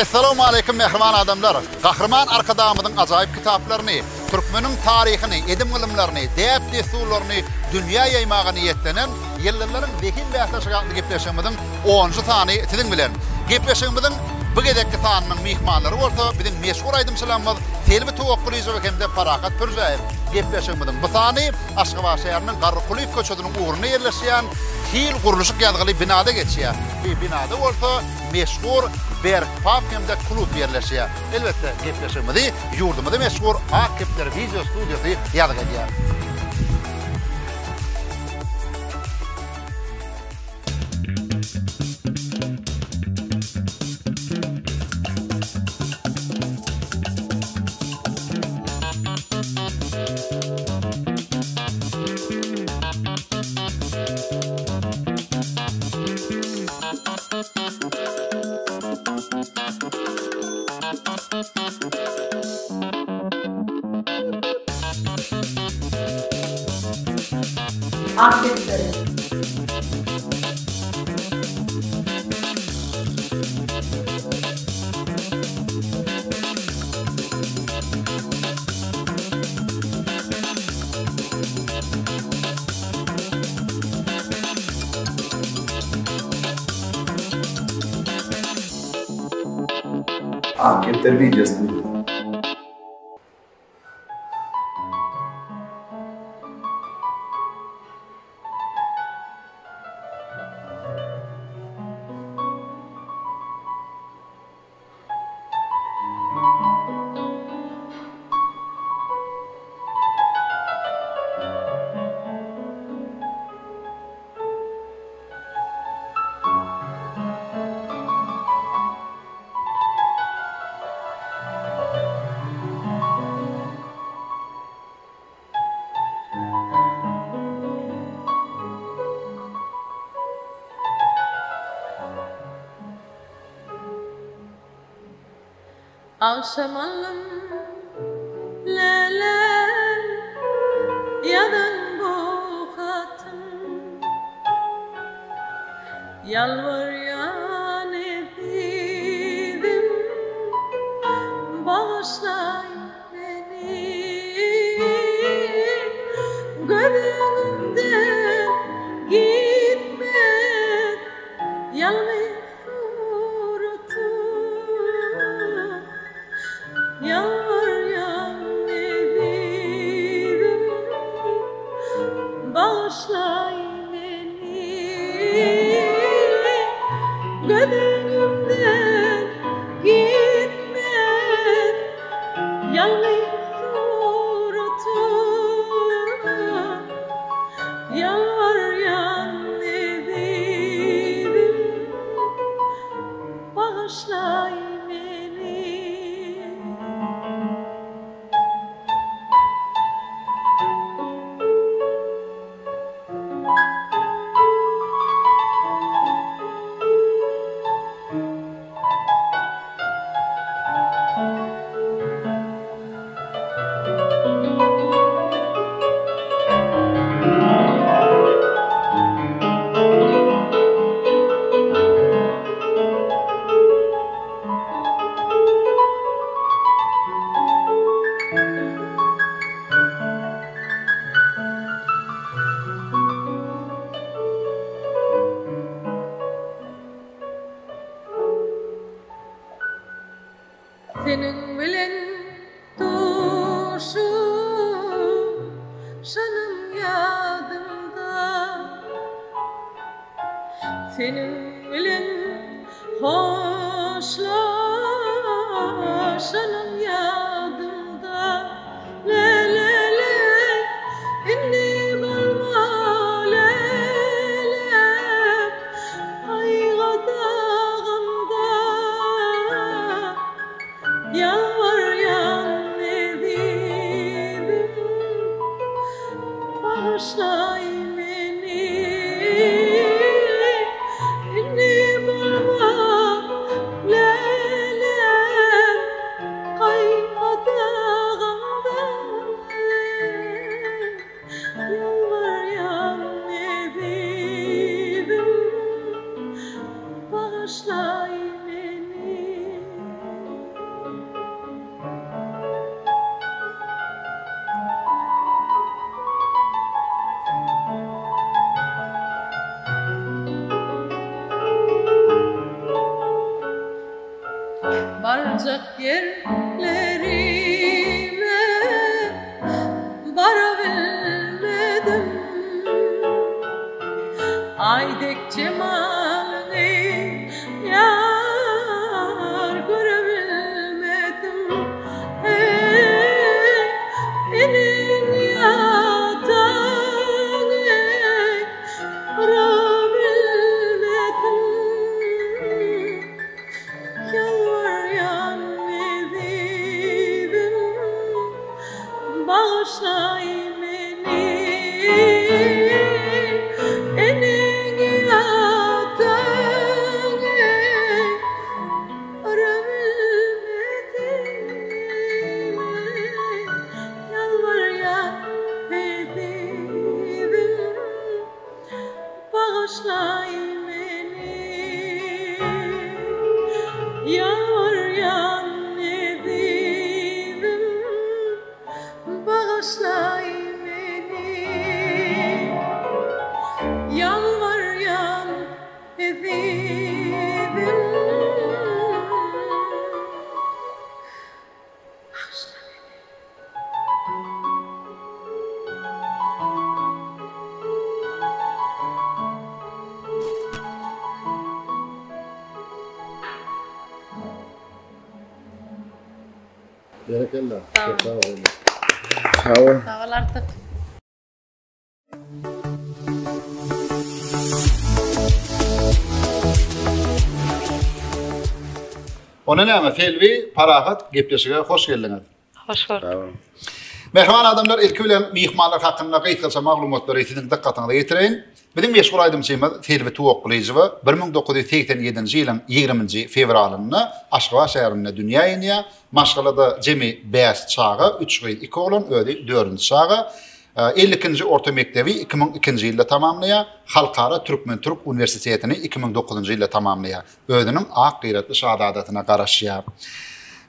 Essalawmaleýkim mähriban adamlar! Gahryman Arkadagymyzyň ajaýyp kitaplaryny, türkmeniň taryhyny, edim-gylymlaryny, däp-dessurlaryny dünýä ýaýmaga niýetlenen Ýyldyzlaryň zehin bäsleşigi atly gepleşigimiziň onunjy sany siziň bilen. Gepleşigimiziň bu gezekki sanynyň myhmanlary bolsa biziň meşhur aýdymçylarymyz Selbi Towakgulyjowa hem-de Parahat Pürjäýew. Gepleşigimiziň bu sany Aşgabat şäheriniň Garry Kulyýew köçesiniň ugrunda ýerleşýän Hil gurluşyk ýazgyly binada geçýär. Bu binada bolsa meşhur Berk pub hem-de klub ýerleşýär. Elbetde, gepleşigimizi ýurdumyza meşhur Ak kepderi wideo studiýasy ýazgy edýär. Ak kepderi. Ak kepderi wideo studiýasy. Agşam alym läläm ýazan bu hatym Ýalbarýan ezizim bagyşlaý meni Göz öňümden gitmez ýalňyz suratyň Ýalbarýan ezizim bagyşlaý meni Göz öňümden gitmez ýalňyz suratyň Ýalbarýan ezizim bagyşlaý meni. Seniň bilen duşuşanym ýadymda. Seniň bilen hoşlaşanym ýadymda. Le-le-le, indi bolma le-le, gaýgyda, gamda. Ýalbarýan ezizim, bagyşlaý meni. Indi bolma lälem. Barjak ýerlerime barabilmedim. Aý dek jemalyňy ýar görebilmedim. Eý, eneň ýataňy gurabilmedim. Ýalbarýan ezizim, bagyşlaý meni. Eneň ýataňy görebilmedim. Ýalbarýan ezizim. Bagyşlaý meni Ýalbarýan ezizim Bagyşlaý meni Ýalbarýan ezizim Bagyşla meni. Berekella. Sag bol. Sag bol. Sag bol Artyk. Onda näme Selbi, Parahat gepleşige hoş geldiňiz. Hoş gördük. Mähriban adamlar, ilki bilen myhmanlar hakynda gysgaça maglumatlary siziň dykgatyňyza ýetireýin. Biziň meşhur aýdymçymyz Selbi Tuwakgylyjowa 1987-nji ýylyň 20-nji fewralynda Aşgabat şäherinde dünýä inýär. Maşgalada jemi bäş çaga, üç gyz, iki oglan, özi dördünji çaga. 52-nji orta mekdebi 2002-nji ýylda tamamlaýar. Halkara türkmen-türk uniwersitetini 2009-njy ýylda tamamlaýar. Özüniň ak gyratly şazadasyna garaşýar.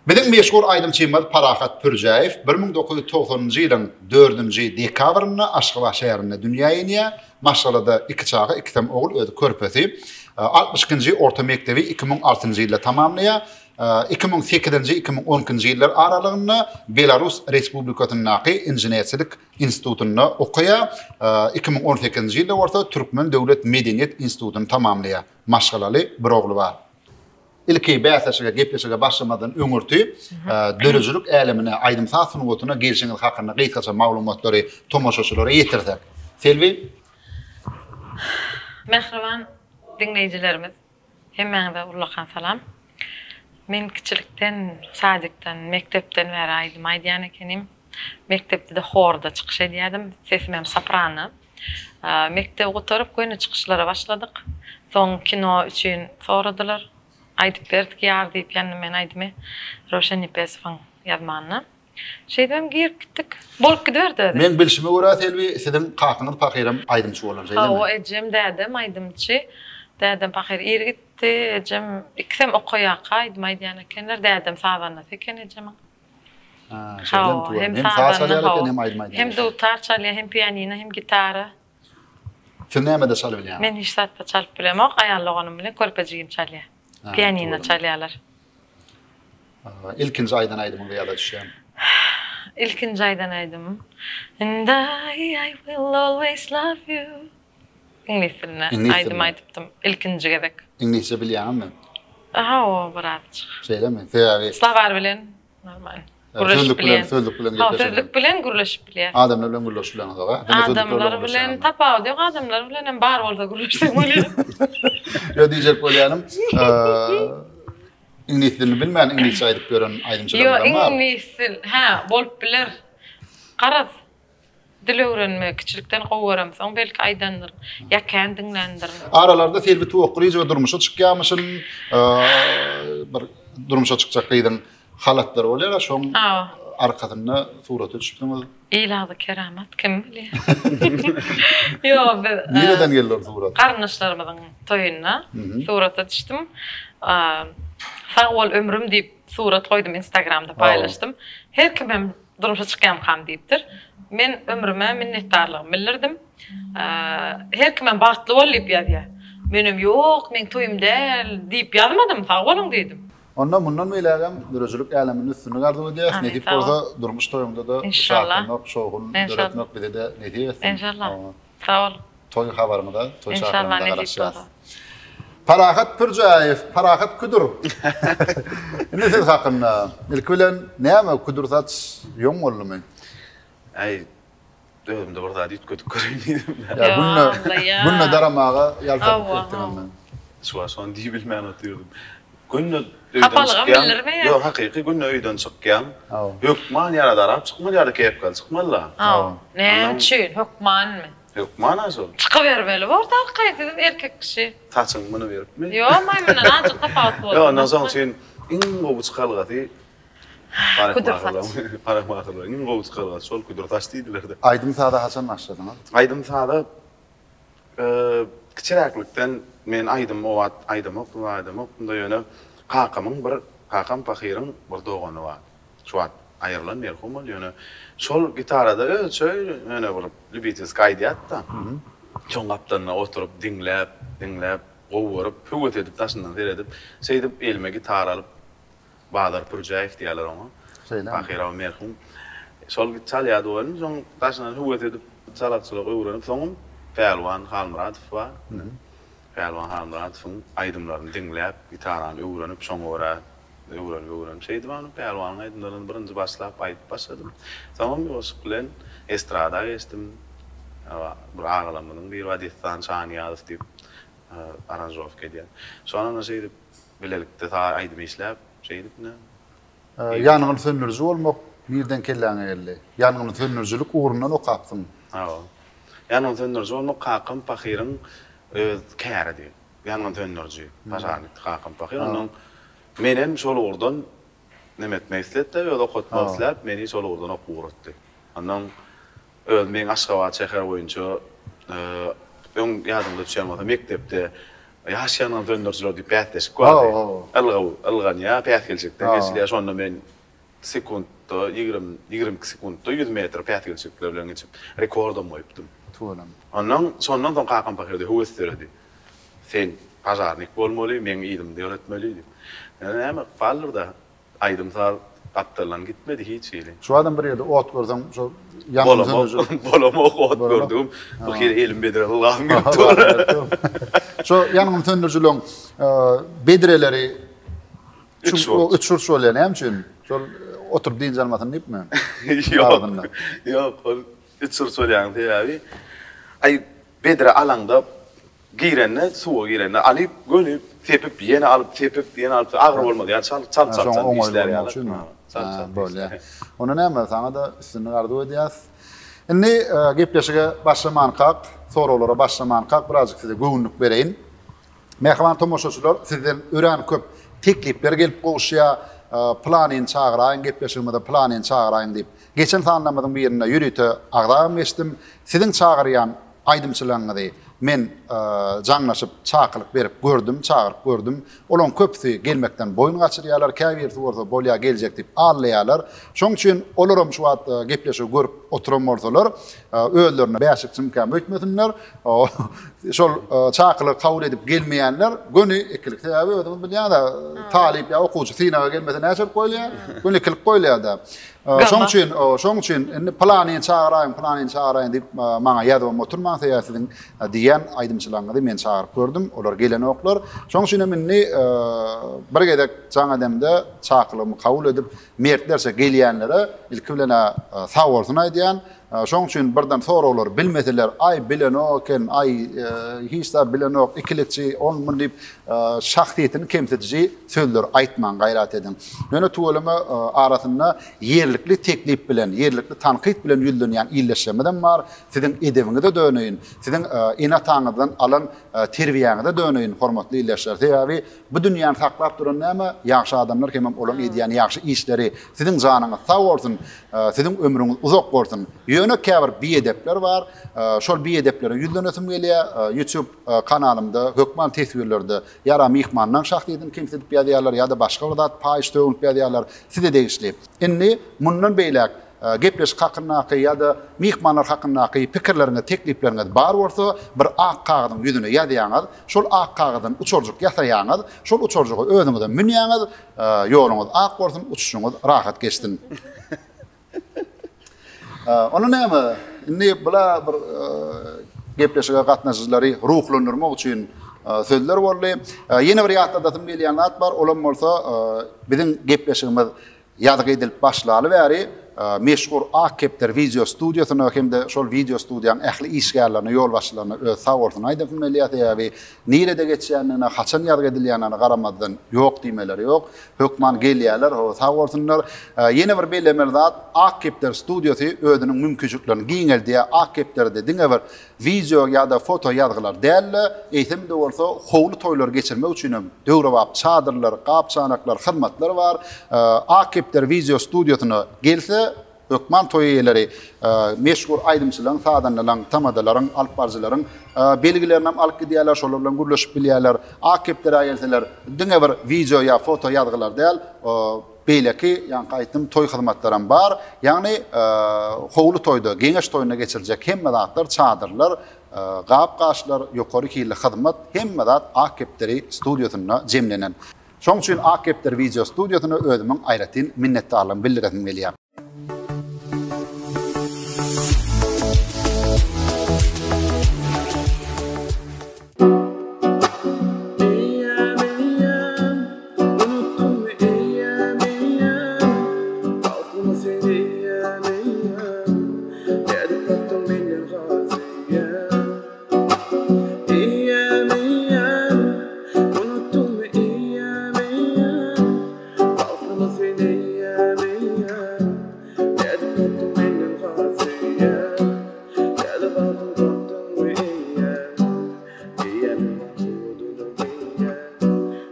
Biziň meşhur aýdymçymyz Parahat Pürjäýew 1990-njy ýylyň dördünji dekabrynda Aşgabat şäherinde dünýä inýär. Maşgalada iki çaga, ikisem ogul, özi körpesi. 62-nji orta mekdebi 2006-njy ýylda tamamlaýar. 2008-nji, 2012-nji ýyllar aralygynda Belarus Respublikasyndaky inženerçilik institutynda okaýar. 2018-nji ýylda bolsa Türkmen döwlet medeniýet institutyny tamamlaýar. Maşgalaly, bir ogly bar. Ilki bäsleşige, gepleşige başlamazdan öňürti döredijilik älemine, aýdym-saz sungatyna gelşiňiz hakynda gysgaça maglumatlary tomaşaçylara ýetirsek. Selbi? Mähriban diňleýjilerimiz! Hemmäňize ullakan salam. Men kiçilikden, sadikden, mekdepden bäri aýdym aýdýan ekenim. Mekdepde-de horda çykyş edýärdim. Sesim hem soprano. Mekdebi gutaryp göni çykyşlara başladyk. Soň kino üçin soradylar. Aýdyp berdik Ýar diýip ýandym men aýdymy Röwşen Nepesowyň ýazmagynda. Şeýdibem girip gitdik. Bolup gidiberdi özi. Meň bilşime görä Selbi siziň kakyňyz pahyram aýdymçy bolan şeýlemi? Hawa ejem dädem aýdymçy. Dädem pahyr ir gitdi. Ejem ikisem okaýarka aýdym aýdýan ekenler. Dädem sazandasy eken ejemiň. Ha şeýlemi tüweleme. Hem saz çalýar eken hem aýdym aýdýar eken. Hem dutar çalýar hem pianino hem gitara. Siz nämede çalyp bilýäňiz? Men hiç zatda çalyp bilemok. Aýal doganym bilen körpe jigim çalýar. Pianino çalýarlar. Ilkinji aýdan aýdymyňyz ýada düşýärmi? Ilkinji aýdan aýdymym And I, I will always love you Iňlis dilinde aýdym aýdypdym ilkinji gezek. Iňlisçe bilýäňizmi? Hawa, birazjyk. Şeýlemi? Sebäbi Slowar bilen normal. Gürleşip bilýän. Sözlük bilen gepleşip. Sözlük bilen gürleşip bilýän. Adamlar bilen gürleşip bileňizok, a? Adamlar bilen tapawudy ýok, adamlar bilen hem bar bolsa gürleşseň bolýar. Ýok diýjek bolýanym, iňlis dilini bilmän iňlisçe aýdyp ýören aýdymçylarymyzam bar. Ýok, iňlis dil, hä, bolup biler. Garaz, dil öwrenmegi kiçilikden gowy göremsoň belki aýdandyryn, ýa kän diňländirin. Aralarda Selbi Tuwakgylyjowa durmuşa çykýarmyşyn, bir durmuşa çykjak gyzyň Halatlary bolýar-a, şoň arkasynda surata düşüpsiňiz. Il agzy keramat, kim bilýär. Ýok, biz Nireden geldi ol surat? Garyndaşlarymyzyň toýunda surata düşdüm. Sag bol ömrüm diýip surat goýdum Instagramda paýlaşdym. Her kim hem durmuşa çykýamkam diýipdir. Men ömrüme minnetdarlygymy bildirdim. Her kimem bagtly bol diýip ýazýar. Menem ýok, meň toýum däl diýip ýazmadym, sag boluň diýdim. Onda mundan beýlägem döredijilik äleminde üstünlik arzuw edýäris. Nesip bolsa durmuş toýuňda-da şatlanmak, şowhun döretmek bize-de nesip etsin. Enşallah. Sag bol. Toý habaryňyza, toý çakylygyňyza garaşýarys. Parahat Pürjäýew, Parahat Küdür. Indi siz hakynda. Ilki bilen näme küdür saç ýoň boldumy? Äý, özümde bir zat üýtgedip göreýin diýdim. Ýa günde, günde daramaga ýaltadyp gitdiňizmi? Şu wagt şony diýibilmän otyrdym. Günde öýden çykýaň. Ýok, hakyky günde öýden çykýaň. Hökman ýa darap çykmaly ýa-da kepkaly çykmaly-la. Hawa. Näme üçin? Hökmanmy? Hökman-a şol. Çykybermeli borda arkaýyn sizem erkek kişi. Saçyňy muny beripmi? Ýok, maýmyndan azajyk tapawut boldy. Ýok, ondan soň üçin iň gowy çykalgasy Küdür saç. Parahmahyrlaryň iň gowy çykalgasy şol küdür saç diýdiler-de. Aýdym-saza haçan başladyňyz? Aýdym-saza kiçiräklikden men aýdym o wagt aýdamokdym, aýdamokdym-da ýöne kakamyň bir, kakam pahyryň bir dogany bar. Şu wagt aýrylan merhum ol ýöne şol gitarada özüçe ýöne bir lýubitelskiý aýdýardy-da. Şoň gapdalynda oturyp diňläp, diňläp, gowy görüp, höwes edip daşyndan seredip, şeýdip elime gitara alyp Bazar Pürjäýew diýýärler oňa. Şeýlemi? Pahyr aga merhum. Şol çalýardy welin, soň daşyndan höwes edip çalakçylygy öwrenip, soňam Pälwan Halmyradow bar. Pälwan Halmyradowyň aýdymlaryny diňläp, gitarany öwrenip, şoňa görä öwrenip, öwrenip, şeýdip ony Pälwanyň aýdymlaryny birinji başlap aýdyp başladym. Soňam ýuwaşlyk bilen estrada geçdim. Bir agalarymyzyň biri bar, Dessan Şanyýazow diýip aranžirowka edýän. Şonam şeýdip Bilelikde saz aýdym işläp, şeýdip ine. Ýangyn söndüriji bolmak nirden kelläňe geldi? Ýangyn söndürijilik ugrundan okapsyň. Hawa. Ýangyn söndüriji bolmak kakam pahyryň öz käridi. Ýangyn söndüriji, požarnikdi kakam pahyr. Ondan menem şol ugurdan neme etmek isledi-de, özi okatmak isläp, meni şol ugurdan okuwa ugratdy. Ondan Öz meň Aşgabat şäheri boýunça öň ýadyňyza düşýän bolsa mekdepde Ýaş ýangyn söndürijiler diýip bäsleşik bardy. Ylgaw ylganýar, päsgelçilikden geçilýär. Şonda men sekuntda 20, 22 sekuntda 100 metr päsgelçilikler bilen geçip rekordam goýupdym. Tüweleme. Ondan şondan soň kakam pahyr höwes döredi. Sen požarnik bolmaly, meň yzymda ýöretmeli diýip. Ýöne näme ykbaldyr-da. Aýdym-saz gapdaldan gitmedi hiç hili. Şu adam bir ýerde ot görseň şo ýangyn söndüriji. Bolamok ot gördügim bir hili elim bedre ylgasym gelip dur. Şo ýangyn söndürijileriň bedreleri üç burç bolýar näme üçin? Şol oturyp dynç almasyn diýipmi? Ýok. Ýok ol üç burç bolýanyň sebäbi aý bedre alaňda Girende, suwa girende alyp, göni sepip, ýene alyp, sepip, ýene alyp, agyr bolmaz ýaly çalt, çalt, çalt, çalt işlär ýaly. Çalt, çalt bolýar. Onda näme, saňa-da üstünlik arzuw edýäs. Indi gepleşige başlamankak, soraglara başlamankak birazjyk size göwünlik bereýin. Mähriban tomaşaçylar, sizden örän köp teklipler gelip gowuşýar. Pylanyny çagyraýyň gepleşigimize, pylanyny çagyraýyň diýip. Geçen sanlarymyzyň birinde ýörite agzabam geçdim. Siziň çagyrýan aýdymçylaryňyzy men jaňlaşyp çakylyk berip gördüm, çagyryp gördüm. Olaryň köpüsi gelmekden boýun gaçyrýarlar, käbirisi bolsa bolýa geljek diýip aldaýarlar. Şonuň üçin olaram şu wagt gepleşigi görüp oturan bolsalar, özlerine bäşikçimkäm öýtmesinler. Şol çakylygy kabul edip gelmeýänler göni ikilik. Sebäbi özüňiz bilýäňiz-ä, talyp ýa okuwçy synaga gelmese näçelik goýulýar? Göni ikilik goýulýar-da. Şoň üçin, şoň üçin indi pylanyny çagyraýyň, pylanyny çagyraýyň diýip maňa ýazybam oturmaň, sebäbi siziň diýýän aýdymçylaryňyzy men çagyryp gördüm, olar gelenoklar. Şoň üçin hem indi bir gezek jaň edemde çakylygymy kabul edip, mertlerçe gelýänlere ilki bilen-ä sag bolsun aýdýan. Şoň üçin birden soraglary bilmeseler, aý bilenok eken, aý hiç zat bilenok, ikilikçi, ol-mul diýip şahsyýetini kemsidiji sözleri aýtmaň, gaýrat ediň. Ýöne tüweleme arasynda ýerlikli teklip bilen, ýerlikli tankyt bilen ýüzlenýän ildeşlerimizem bar. Siziň edebiňize döneýin, siziň ene-ataňyzdan alan terbiýäňize döneýin, hormatly ildeşler. Sebäbi bu dünýäni saklap duran näme? Ýagşy adamlar hemem olaryň edýän ýagşy işleri. Siziň janyňyz sag bolsun, siziň ömrüňiz uzak bolsun. Ýöne käbir biedepler bar. Şol biedeplere ýüzlenesim gelýär. Youtube kanalymda hökman teswirlerde Ýa-da myhmanlaň şahsyýetini kemsidip ýazýarlar, ýa-da başga bir zat paýyş sögünip ýazýarlar. Size degişli. Indi mundan beýläk. Gepleşik hakyndaky ýa-da myhmanlar hakyndaky pikirleriňiz, teklipleriňiz bar bolsa, bir ak kagyzyň ýüzüne ýazýaňyz, şol ak kagyzdan uçarjyk ýasaýaňyz, şol uçarjyga özüňizem münýäňiz, ýoluňyz ak bolsun, uçuşyňyz rahat geçsin. Onda näme, indi bula bir gepleşige gatnaşyjylary ruhlandyrmak üçin sözler boldy. Ýene bir ýatladasym gelýän zat bar, olam bolsa biziň gepleşigimiz Ýazgy edilip başlaly bäri meşhur Ak kepder wideo studiýasyna hem-de şol wideo studiýanyň ähli işgärlerine, ýolbaşçylaryna öz sag bolsun aýdasym gelýär. Sebäbi nirede geçýändigine, haçan ýazgy edilýändigine garamazdan ýok diýmeleri ýok. Hökman gelýärler, hawa sag bolsunlar. Ýene bir bellemeli zat, Ak kepder studiýasy özüniň mümkinçiliklerini giňeldýär. Ak kepderde diňe bir Wideo ýa-da foto ýazgylar däl-de, eýsem-de bolsa howly toýlary geçirmek üçin hem döwrebap çadyrlar, gap-çanaklar, hyzmatlar bar. Ak kepderi wideo studiýasyna gelse, hökman toý eýeleri meşhur aýdymçylaryň, sazandalaryň, tamadalaryň, alypbaryjylaryň belgilerini hem alyp gidýärler, şolar bilen gürleşip bilýärler. Ak kepderä gelseler, diňe bir wideo ýa foto ýazgylar däl, Beýleki, ýaňky aýtdym, toý hyzmatlaram bar. Ýagny, howly toýda, geňeş toýunda geçiriljek hemme zatlar, çadyrlar, gap-gaçlar, ýokary hilli hyzmat, hemme zat Ak kepderi studiýasynda jemlenen. Şonuň üçin Ak kepderi wideo studiýasyna özümiň aýratyn minnetdarlygymy bildiresim gelýär. Eýýäm, eýýäm, unutdyňmy eýýäm, eýýäm, Bagtlymy sen eýýäm, eýýäm, Nädip tapdyň menden has eýýäm. Eýýäm, eýýäm, unutdyňmy eýýäm, eýýäm, Bagtlymy sen eýýäm, eýýäm, Nädip tapdyň menden has eýýäm. Täze bagtyň tapdyňmy eýýäm? Eýýäm bagtyň oduny geýýän.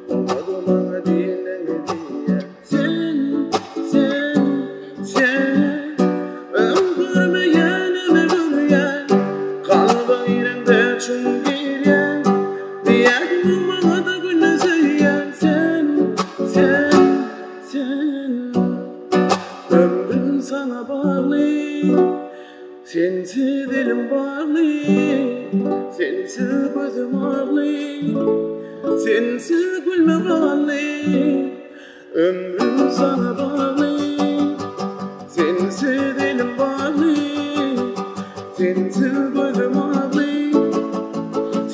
Bolmady maňa diýileni diýýän. Sen, sen, sen Öň görmeýänimi görýän. Kalba gireňde çuň girýän. Diýýärdiň maňa-da güni söýýän. Sen, sen, sen Ömrüm saňa bagly. Sensiz elim bagly, sensiz gözüm agly, Sensiz gülme galdy, ömrüm saňa bagly. Sensiz elim bagly, sensiz gözüm agly,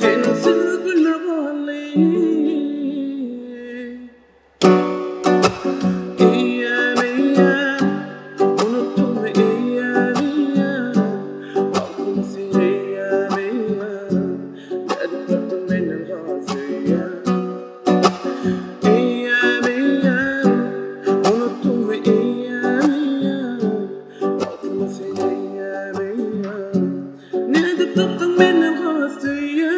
Sensiz gülme galdy. Eýýäm, eýýäm, unutdyňmy eýýäm, eýýäm, Bagtym sen eýýäm, eýýäm, Nädip tapdyň menden has eýýäm. Eýýäm, eýýäm, unutdyňmy eýýäm, eýýäm, Bagtym sen eýýäm, eýýäm, Nädip tapdyň menden has söýýän.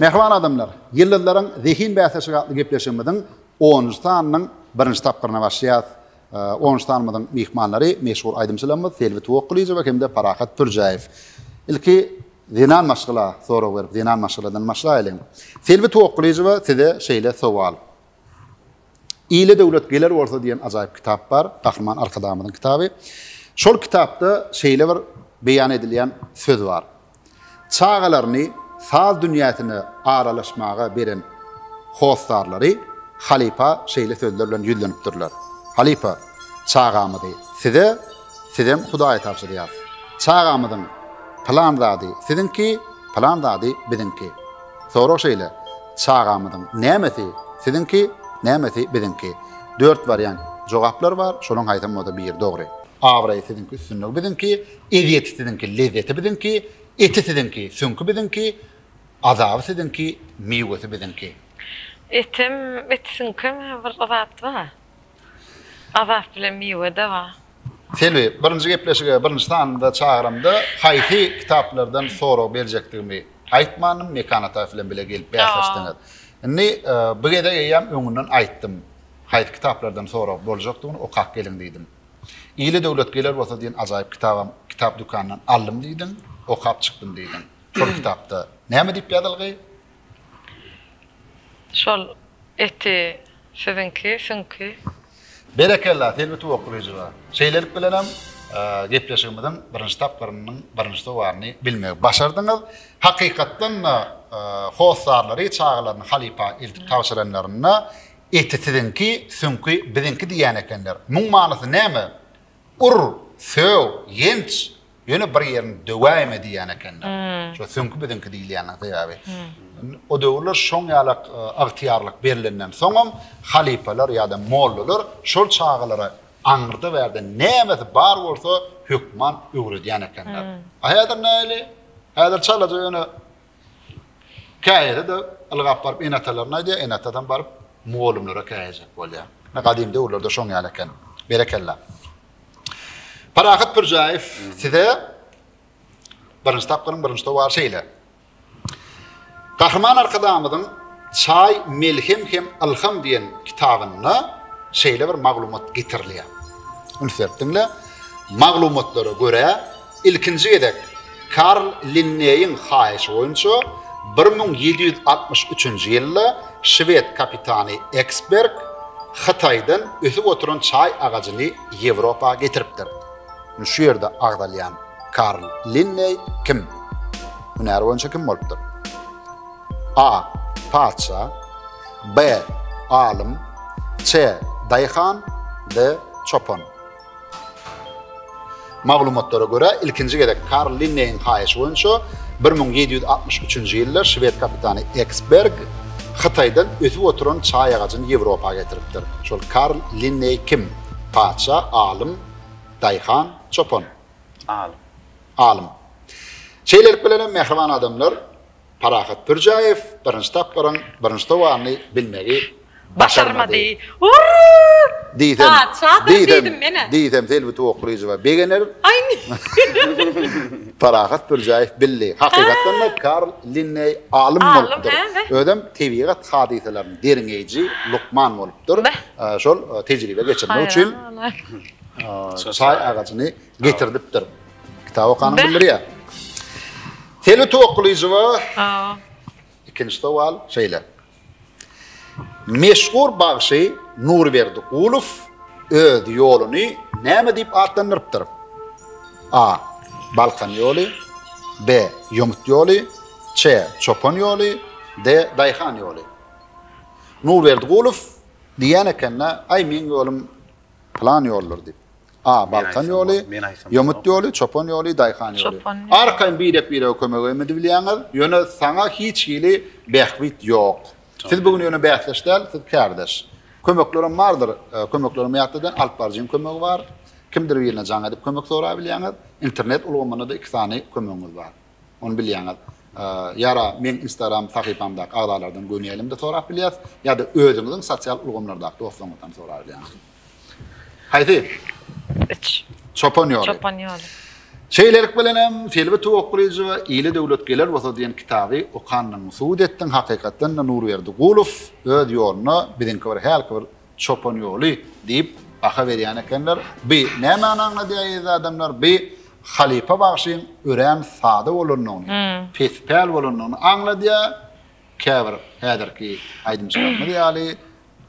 Mähriban adamlar, Ýyldyzlaryň zehin bäsleşigi atly gepleşigimiziň onunjy sanynyň birinji tapgyryna başlaýarys. Onunjy sanymyzyň myhmanlary meşhur aýdymçylarymyz Selbi Tuwakgylyjowa hem-de Parahat Pürjäýew. Ilki zenan maşgala sorag berip, zenan maşgaladan başlaýalyň. Selbi Tuwakgylyjowa size şeýle sowal. Ile döwlet geler bolsa diýen ajaýyp kitap bar, Gahryman Arkadagymyzyň kitaby. Şol kitapda şeýle bir beýan edilýän söz bar. Çagalaryny saz dünýäsine aralaşmaga beren hossarlary halypa şeýle sözler bilen ýüzlenipdirler. Halypa, çagamyzy size, sizem Hudaýa tabşyrýarys. Çagamyzyň pylan zady siziňki, pylan zady biziňki. Sorag şeýle, çagamyzyň nämesi siziňki, nämesi biziňki? Dört wariant jogaplar bar, şolaň haýsam bolsa biri dogry. Abraýy siziňki, üstünligi biziňki, ezýeti siziňki, lezzeti biziňki, eti siziňki, süňki biziňki, azaby siziňki, miwesi biziňki. Etem, eti süňkem bir zat bar. Azap bilen miwe-de bar. Selbi, birinji gepleşige birinji sanynda çagyramda haýsy kitaplardan sorag berjekdigimi aýtmandym, Mekan Ataýew bilen bile gelip bäsleşdiňiz. Indi bu gezek eýýäm öňünden aýtdym. Haýsy kitaplardan sorag boljakdygyny okap geliň diýdim. Ile döwlet geler bolsa diýen ajaýyp kitabam kitap dükanyndan aldym diýdiň, okap çykdym diýdiň. Şol kitapda näme diýip ýazylgy? Şol eti siziňki, süňki. Berekella, Selbi Tuwakgylyjowa. Şeýlelik bilenem, gepleşigimiziň birinji tapgyrynyň birinji sowalyny bilmegi başardyňyz. Hakykatdan-da, hossarlary çagalaryny halypa eltip tabşyranlarynda, Eti siziňki, süňki biziňki diýýän ekenler. Muň manysy näme? Ur, sög, ýenç, ýöne bir ýerini döwäýme diýýän ekenler. Şo süňki biziňki diýilýäniniň sebäbi. O döwürler şoň ýalak ygtyýarlyk berlenden soňam halypalar ýa-da mollalar şol çagalara aňyrda-bärde nämesi bar bolsa hökman öwredýän ekenler. A häzir nähili? Häzir çalaja ýöne Käýese-de ylgap baryp ene-atalaryna aýdýar, ene-atasam baryp mugallymlara käýejek bolýar. Ine gadym döwürlerde şoň ýaly eken. Berekella. Parahat Pürjäýew size birinji tapgyryň birinji sowaly şeýle. Gahryman Arkadagymyzyň Çaý melhem hem ylham diýen kitabynda şeýle bir maglumat getirilýär. Üns berip diňle. Maglumatlara görä, ilkinji gezek Karl Linneýiň haýyşy boýunça 1763-nji ýylda şwed kapitany Eksberg Hytaýdan ösüp oturan çaý agajyny Ýewropa getiripdir. Indi şu ýerde agzalýan Karl Linneý kim? Hünäri boýunça kim bolupdyr? A. Patyşa B. Alym C. Daýhan D. Çopan Maglumatlara görä, ilkinji gezek Karl Linneýiň haýyşy boýunça 1763-nji ýylda şwed kapitany Eksberg Hytaýdan ösüp oturan çaý agajyny Ýewropa getiripdir. Şol Karl Linneý kim? Patyşa, alym, daýhan, çopan. Alym. Alym. Şeýlelik bilenem, mähriban adamlar, Parahat Pürjäýew birinji tapgyryň birinji sowalyny bilmegi başarmady. Diýsem, diýsem, diýsem Selbi Tuwakgylyjowa begener. Parahat Pürjäýew bildi. Hakykatdan-da Karl Linneý alym bolupdyr. Özem tebigat hadysalaryny derňeýji lukman bolupdyr. Şol tejribe geçirmek üçin çaý agajyny getirdipdir. Kitap okanyň bildirýär. Selbi Tuwakgylyjowa ikinji sowal şeýle. Meşhur bagşy Nurberdi Gulow öz ýoluny näme diýip atlandyrypdyr? A. Balkan ýoly B. Ýomut ýoly Ç. Çopan ýoly D. Daýhan ýoly Nurberdi Gulow diýýän ekende, aý meň ýolum pylan ýoldur diýip. A. Balkan ýoly, Ýomut ýoly, Çopan ýoly, Daýhan ýoly. Arkaýyn birek-birege kömegem edibilýäňiz, ýöne saňa hiç hili bähbit ýok. Siz bu gün ýöne bäsdeş däl, siz kärdeş. Kömeklerem bardyr, kömeklerem ýatladan alyp baryjyň kömegi bar. Kimdir birine jaň edip kömek sorabilýäňiz. Internet ulgamynda-da iki sany kömegiňiz bar. Ony bilýäňiz. Ýa-da meň Instagram sahypamdaky agzalardan göni elimde sorap bilýäs, ýa-da özüňiziň sosial ulgamlardaky dostlaryňyzdan sorabilýäňiz. Haýsy? Üç. Çopan ýoly. Çopan ýoly. Şeýlelik bilenem Selbi Tuwakgylyjowa Ile döwlet geler bolsa diýen kitaby okanyňy subut etdiň. Hakykatdan-da Nurberdi Gulow öz ýoluna biziňki bir hälki bir çopan ýoly diýip baha berýän ekenler. Bi nämäni aňladýar eziz adamlar? Bi halypa bagşyň örän sada bolandygyny, pespäl bolandygyny aňladýar. Käbir häzirki aýdymçylarymyz ýaly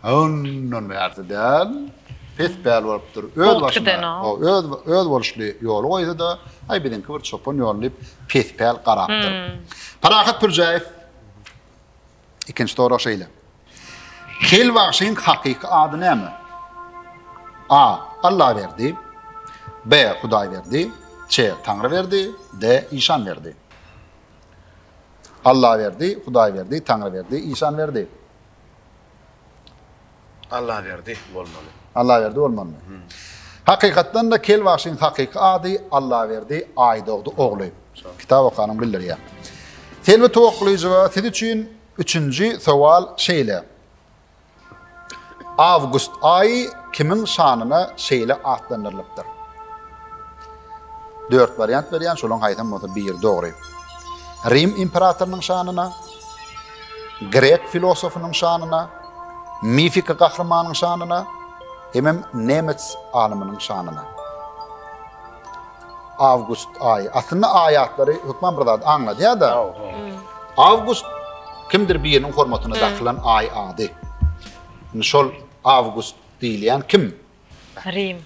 Ondan bärsi däl. Pes päl bolupdyr. Öz başyna, öz öz boluşly ýoly goýsa-da, aý biziňki bir çopan ýoly diýip, pes päl garapdyr. Parahat Pürjäýew Ikinji sorag şeýle. Kel bagşyň hakyky ady näme? A. Allaberdi B. Hudaýberdi C. Taňryberdi D. Işanberdi Allaberdi, Hudaýberdi, Taňryberdi, Işanberdi. Allaberdi bolmaly. Allaberdi bolmalymy? Hakykatdan-da Kel bagşyň hakyky ady Allaberdi Aýdogdy ogly. Kitap okanyň bildirýär. Selbi Tuwaklyjowa siz üçin üçünji sowal şeýle. Awgust aýy kimiň şanyna şeýle atlandyrylypdyr? Dört wariant berýän, şolaryň haýsam bolsa biri dogry. Rim imperatorynyň şanyna, grek filosofynyň şanyna, mifiki gahrymanyň şanyna, hemem nemets alymynyň şanyna. Awgust aýy. Aslynda aý atlary hökman bir zat aňladýar-da. Awgust kimdir biriniň hormatyna dakylan aý ady. Indi şol Awgust diýilýän kim? Rim.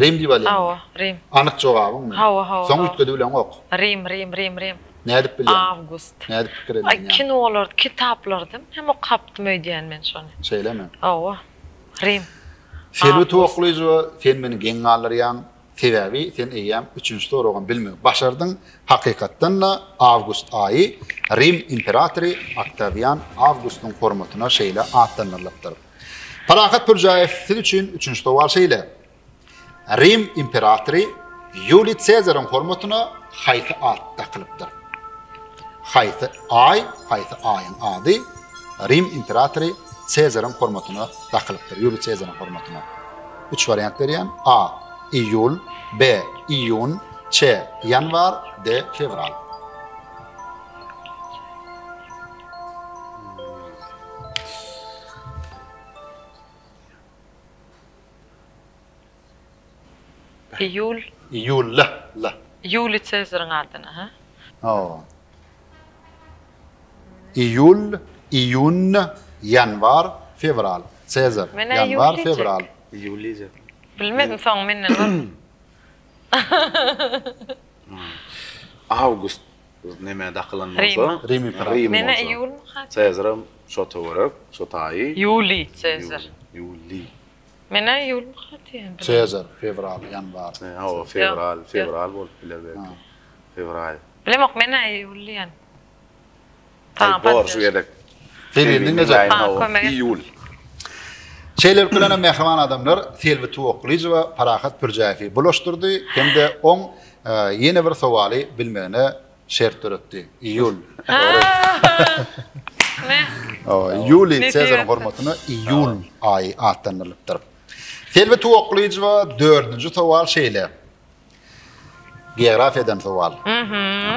Rim diýip alýaňmy? Hawa, Rim. Anyk jogabyňmy? Hawa, hawa. Soň üýtgedip bileňok. Rim, Rim, Rim, Rim. Nädip bilýäň? Awgust. Nädip pikir Aý, edýäň? kinolarda, kitaplarda hem okapdym öýdýän men şony. Şeýlemi? Hawa. Rim. Selbi Tuwaklyjowa, sen meni geň galdyrýaň. Sebäbi sen eýýäm üçünji soragam bilmegi başardyň. Hakykatdan-da, awgust aýy Rim imperatory Oktawian Awgustyň hormatyna şeýle atlandyrylypdyr. Parahat Pürjäýew, siz üçin üçünji sowal şeýle. Rim imperatory Ýuliý Sezaryň hormatyna haýsy at dakylypdyr? Haýsy aý, haýsy aýyň ady Rim imperatory Sezaryň hormatyna dakylypdyr, Ýuliý Sezaryň hormatyna? Üç wariant berýän, A. Iýul, B. Iýun, Ç. Ýanwar, D. Fewral. Iýul. Iýul, l, l. Ýuliý Sezaryň adyna, hä? Hawa. Iýul, iýun, ýanwar, fewral. Sezar, Men-ä iýul ýanwar, diýjek. fewral. Iýul diýjek. Bilmedim, soň menden bolsun. Awgust Neme dakylan bolsa. Rim. Rim imperatory. Rim Mene bolsa. iýulmy hat? Sezaram şo töwerek, şo taýy. Ýuliý Sezar. Ýuliý. Mene iýulmy hat diýen. Sezar, fewral, ýanwar. Hawa, fewral, fewral bolup biler belki. Fewral. Bilemok, menä iýul diýen. Aý, bor şu gezek. Selbini diňlejek. Iýul. Şeýlelik bilenem mähriban adamlar Selbi Tuwaklyjowa Parahat Pürjäýewi bulaşdyrdy hem-de oň ýene bir sowaly bilmegine şert döretdi. Iýul. Dogry. Ýuliý Sezaryň hormatyna iýul aýy atlandyrylypdyr. Selbi Tuwaklyjowa dördünji sowal şeýle. Geografiýadan sowal.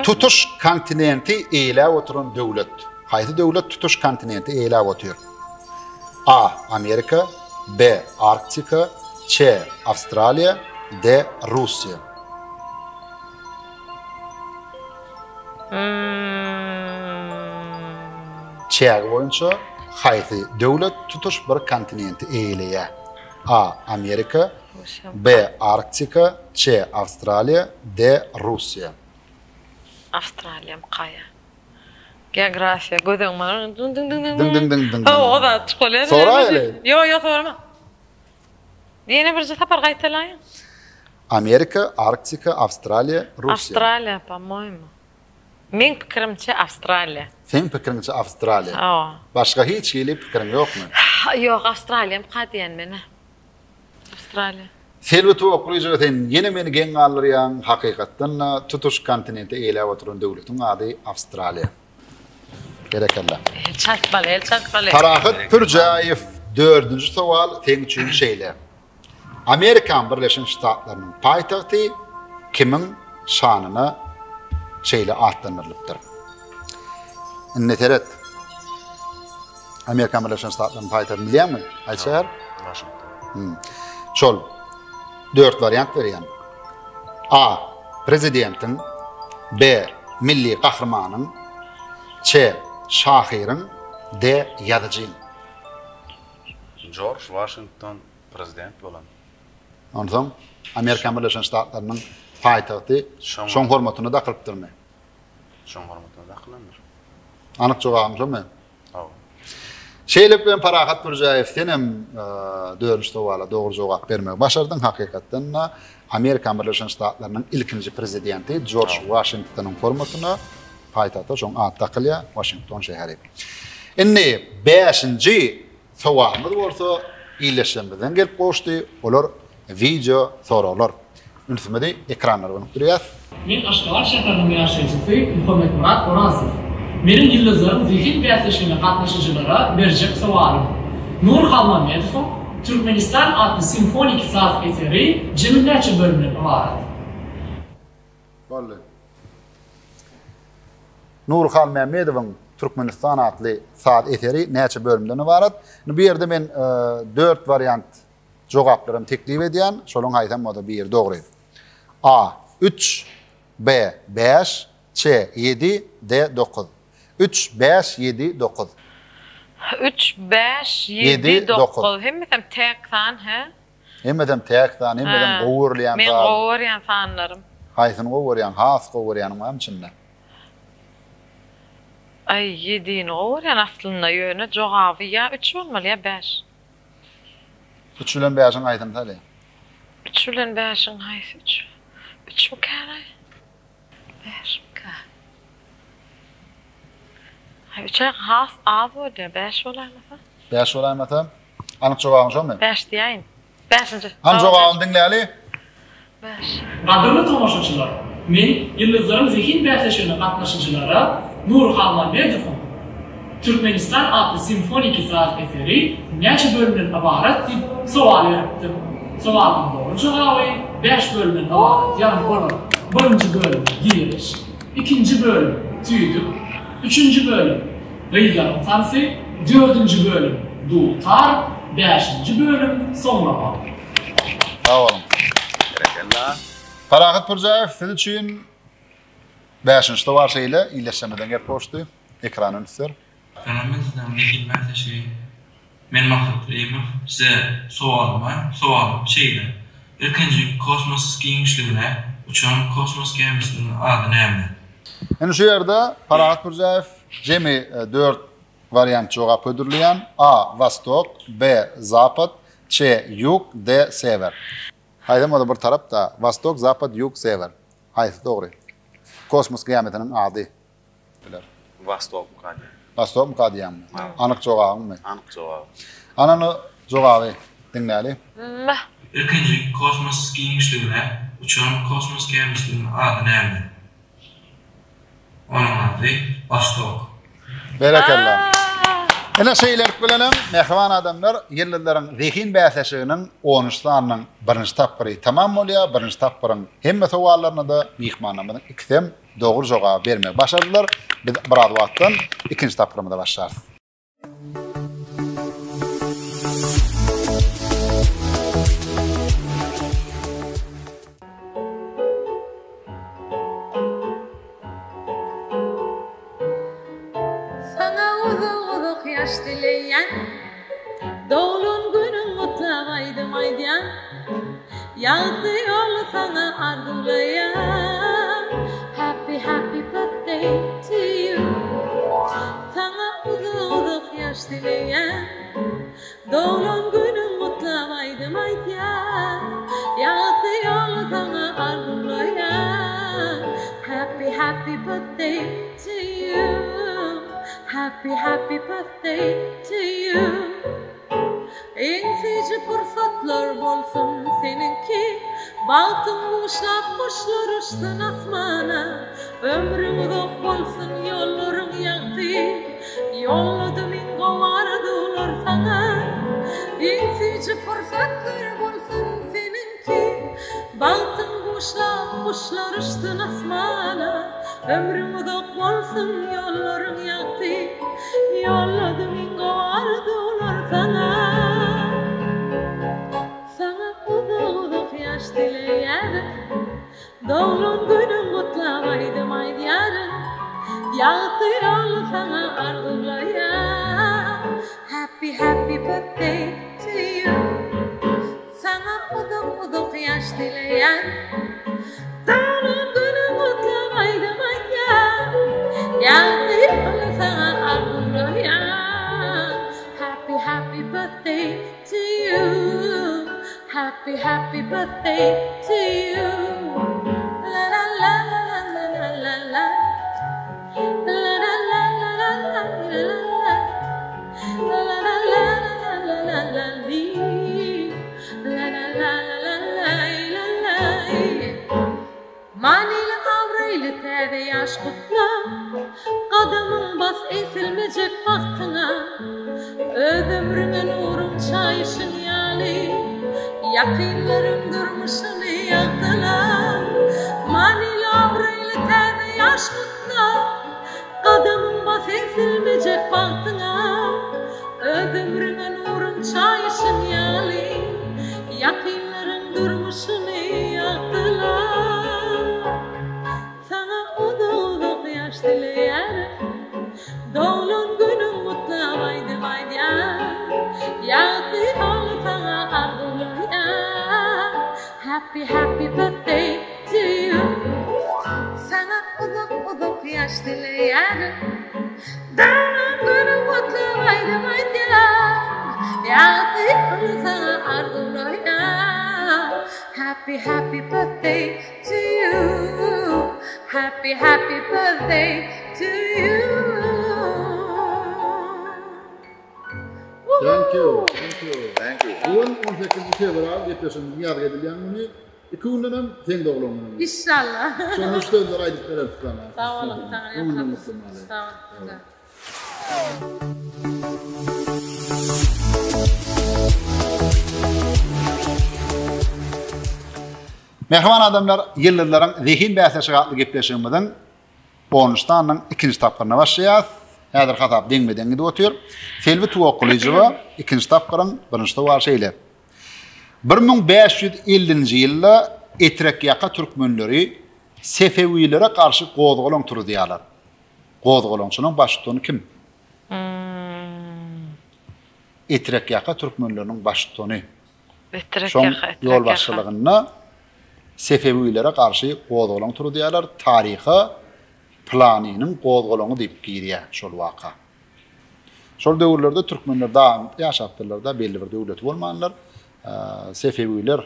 Tutuş kontinenti eýläp oturan döwlet. Haýsy döwlet tutuş kontinenti eýläp otyr? A. Amerika, B. Arktika, C. Awstraliýa, D. Russiýa. Çägi boýunça haýsy döwlet tutuş bir kontinenti eýeleýär? A. Amerika, B. Arktika, C. Awstraliýa, D. Russiýa. Awstraliýam kaýa. Geografiýa göz öňüme dyň dyň dyň dyň dyň dyň dyň. Hawa o zat bolýar. Soraýaly. Ýok ýok sorama. Ýene birje sapar gaýtalaýyň. Amerika, Arktika, Awstraliýa, Russiýa. Awstraliýa po-moýmu. Meň pikirimçe Awstraliýa. Seň pikiriňçe Awstraliýa. Hawa. Başga hiç hili pikiriň ýokmy? Ýok Awstraliýamyka diýen menä. Awstraliýa. Selbi Tuwaklyjowa sen ýene meni geň galdyrýaň, hakykatdan-da tutuş kontinenti eýläp oturan döwletiň ady Awstraliýa. Berekella. El çarpmaly, el çarpmaly. Parahat Pürjäýew dördünji sowal seň üçin şeýle. Amerikan Birleşen Ştatlarynyň paýtagty kimiň şanyna şeýle atlandyrylypdyr? Indi seret. Amerikan Birleşen Ştatlarynyň paýtagtyny bilýäňmi? Aýtşaýar. Waşington. Hmm. Şol dört wariant berýän. A. Prezidentiň, B. Milli gahrymanyň, C. Şahyryň, D. Ýazyjyň. Jorj Waşington prezident bolan. Onsoň Amerikan Birleşen Ştatlarynyň paýtagty şoň hormatyna dakylypdyrmy? Şoň hormatyna dakylandyr. Anyk jogabyň şomy? Hawa. Şeýlelik bilen Parahat Pürjäýew senem dördünji sowala dogry jogap bermegi başardyň. Hakykatdan-da Amerikan Birleşen Ştatlarynyň ilkinji prezidenti Jorj Waşingtonyň hormatyna paýtagta şoň ady dakylýar, Waşington şäheri. Indi bäşinji Sowalymyz bolsa ildeşlerimizden gelip gowuşdy, olar wideo soraglar. Ünsümizi ekranlara gönükdirýäs. Men Aşgabat şäheriniň ýaşaýjysy Muhammetmyrat Orazow. Meniň Ýyldyzlaryň zehin bäsleşigine gatnaşyjylara berjek sowalym. Nur Boldy. Nury Halmämmedowyň Türkmenistan atly saz eseri näçe bölümden ybarat? Indi bu ýerde men dört wariant jogaplaram teklip edýän. Şolaryň haýsam bolsa biri dogry. A. Üç B. Bäş Ç. Ýedi D. Dokuz. Üç, bäş, ýedi, dokuz. Üç, bäş, ýedi, dokuz. Hemmesem täk san, hä? Hemmesem täk san, hemmesem gowy görülýän san. Meň gowy görýän sanlarym. Haýsyny gowy görýäň? Has gowy görýäniň barmy içinde? Aý, ýedini gowy görýän aslynda, ýöne jogaby ýa üç bolmaly, ýa bäş. Üç bilen bäşiň haýsyny saýlaýaň? Üç bilen bäşiň haýsy üç? Üçmükäraý? Bäşmikä? Aý, üçe has az bolýar, bäş bolaýmasa? Bäş bolaýmasa? Anyk jogabyň şomy? Bäş diýäýin. Bäşinji. Hany jogabyny diňläli. Bäş. Gadyrly tomaşaçylar! Men Ýyldyzlaryň zehin bäsleşigine gatnaşyjylara Nury Halmammedowyň Türkmenistan atly simfoniki saz eseri näçe bölümden ybarat diýip sowal beripdim. Sowalyň dogry jogaby bäş bölümden ybarat, ýagny olar, birinji bölüm, giriş, ikinji bölüm, tüýdük, üçünji bölüm, gyzlaryň tansy, dördünji bölüm, dutar, bäşinji bölüm, soňlama. Sag boluň. Berekella. Parahat Pürjäýew siz üçin bäşinji sowal şeýle, ildeşlerimizden gelip gowuşdy. Ekrana üns ber. Salam Ýyldyzlaryň zehin bäsleşigi. Men Maksat Reýimow. Size sowalym bar. Sowalym şeýle. Ilkinji kosmos giňişligine uçan kosmos gämisiniň ady näme? Indi şu ýerde Parahat Pürjäýew jemi dört wariant jogap hödürleýän, A. Wostok, B. Zapad, Ç. Ýug, D. Sewer. Haýsam bolsa bir tarap-da, Wostok, Zapad, Ýug, Sewer. Haýsy dogry? Kosmos gämisiniň ady. Biler. Wostokmyka diýýän. Wostokmyka diýýäňmi? Anyk jogabyňmy? Anyk jogabym. Ana indi jogaby diňläli. M. Ilkinji kosmos giňişligine uçan kosmos gämisiniň ady näme? Onuň ady Wostok. Berekella. Ine şeýlelik bilenem mähriban adamlar Ýyldyzlaryň zehin bäsleşiginiň on üç sanynyň birinji tapgyry tamam bolýar. Birinji tapgyryň hemme sowallaryna-da myhmanlarymyzyň ikisem dogry jogaby bermegi başardylar. Biz biraz wagtdan ikinji tapgyrymyza başlarys. Saňa uzak-uzak ýaş dileýän, Doglan günüň gutlap aýdym aýdýan, Ýagty ýoly saňa arzuwlaýan, Happy happy birthday to you. Saňa uzak-uzak ýaş dileýän, Doglan günüň gutlap aýdym aýdýan, Ýagty ýoly saňa arzuwlaýan, Happy happy birthday to you, Happy happy birthday to you. Iň süýji pursatlar bolsun seniňki, Bagtyň buşlap guşlar uçsun asmana, Ömrüň uzak bolsun ýollaryň ýagty, Ýolladym iň gowy arzuwlar saňa. Iň süýji pursatlar bolsun seniňki, Bagtyň buşlap guşlar uçsun asmana, Ömrüň uzak bolsun ýollaryň ýagty, Ýolladym iň gowy arzuwlar saňa. Saňa uzak-uzak ýaş dileýärin, Doglan günüň gutlap aýdym aýdýaryn, Ýagty ýoly saňa arzuwlaýan, Happy happy birthday to you. Saňa uzak-uzak ýaş dileýän, Doglan günüň gutlap aýdym aýdýan, Ýagty ýoly saňa arzuwlaýan, Happy happy birthday to you, Happy happy birthday to you, La la la la la la la la La la la la la la la la La la la la la la la la li La la la la la la la la Manyly abraýly täze ýaş gutla Gadamyň bas egsilmejek bagtyňa Öz ömrüňe nuruň çaýyşyň ýaly Ýakynlaryň durmuşyny ýagtyla Manyly abraýly. ýaş gutla, Gadamyň bas egsilmejek bagtyňa. Öz ömrüňe nurun çaýyşyň ýaly, Ýakynlaryň durmuşyny ýagtyla. Saňa uzak-uzak ýaş dileýärin, Doglan günüň gutlap aýdym aýdýan. Ýagty ýoly saňa arzuwlaýan, Happy happy birthday to you. Saňa uzak-uzak ýaş dileýärin, Doglan günüň gutlap aýdym aýdýan. Ýagty ýoly saňa arzuwlaýan, Happy happy birthday to you happy happy birthday to you. Thank you. Thank you. Thank you. Bu gün 18 fewral gepleşigimiziň ýazgy edilýän güni. Iki günden hem seň doglan günüň. Inşallah. Şonda şu sözleri aýdyp bereris saňa. Sag boluň, saňa Öňünden gutlamaly. Sag boluň. Mähriban adamlar, Ýyldyzlaryň zehin bäsleşigi atly gepleşigimiziň onunjy sanynyň ikinji tapgyryna başlaýarys. Häzir hasap deňme-deň gidip otyr. Selbi Tuwakgylyjowa ikinji tapgyryň birinji sowaly şeýle. 1550-nji ýylda Etrekýaka türkmenleri sefewilere garşy gozgalaň turuzýarlar. Gozgalaňçynyň baştutany kim? Etrekýaka türkmenleriniň baştutany. Şoň ýolbaşçylygynda sefewilere garşy gozgalaň turuzýarlar, taryha Pylanynyň gozgalaňy diýip girýär şol waka. Şol döwürlerde türkmenler dagynyk ýaşapdyrlar-da, belli bir döwleti bolmandyr. Sefewiler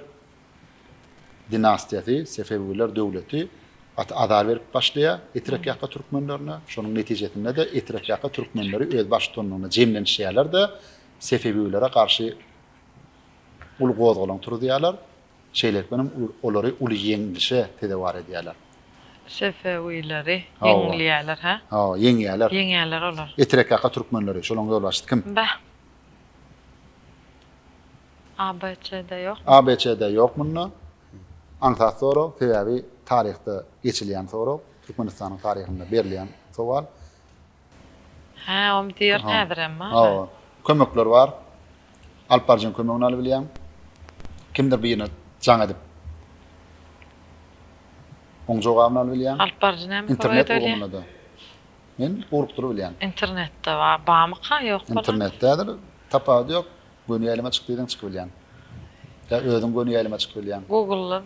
dinastiýasy, sefewiler döwleti gaty azar berip başlaýar Etrekýaka türkmenlerine. Şonuň netijesinde-de Etrekýaka türkmenleri öz baştutanlygynda jemlenişýärler-de, sefewilere garşy uly gozgalaň turuzýarlar. Şeýlelik bilen olary uly ýeňlişe sezewar edýärler. Sefewileri ýeňilýärler, hä? Hawa, ýeňýärler. Ýeňýärler olar. Etrekýaka türkmenleri, şolaryň ýolbaşçysy kim? Bäh. ABC-de ýokmy? ABC-de ýok munda. Aňsat sorag, sebäbi taryhda geçilýän sorag, Türkmenistanyň taryhynda berilýän sowal. Hä, ony diýerin häzirem bar. Hawa. Kömekler bar. Alyp baryjyň kömegini alybilýäň. Kimdir birine jaň edip oň jogabyny alybilýäň. Alyp baryjy näme kömek Internet edip bilýär? ulgamynda-da. Men ugrukdyryp bilýän. Internetde bar, barmyka, ýok bolar. Internetde häzir tapawudy ýok. Göni ýaýlyma çyk diýseň çykyp bilýäň. Ýa özüň göni ýaýlyma çykyp bilýäň. Google-dan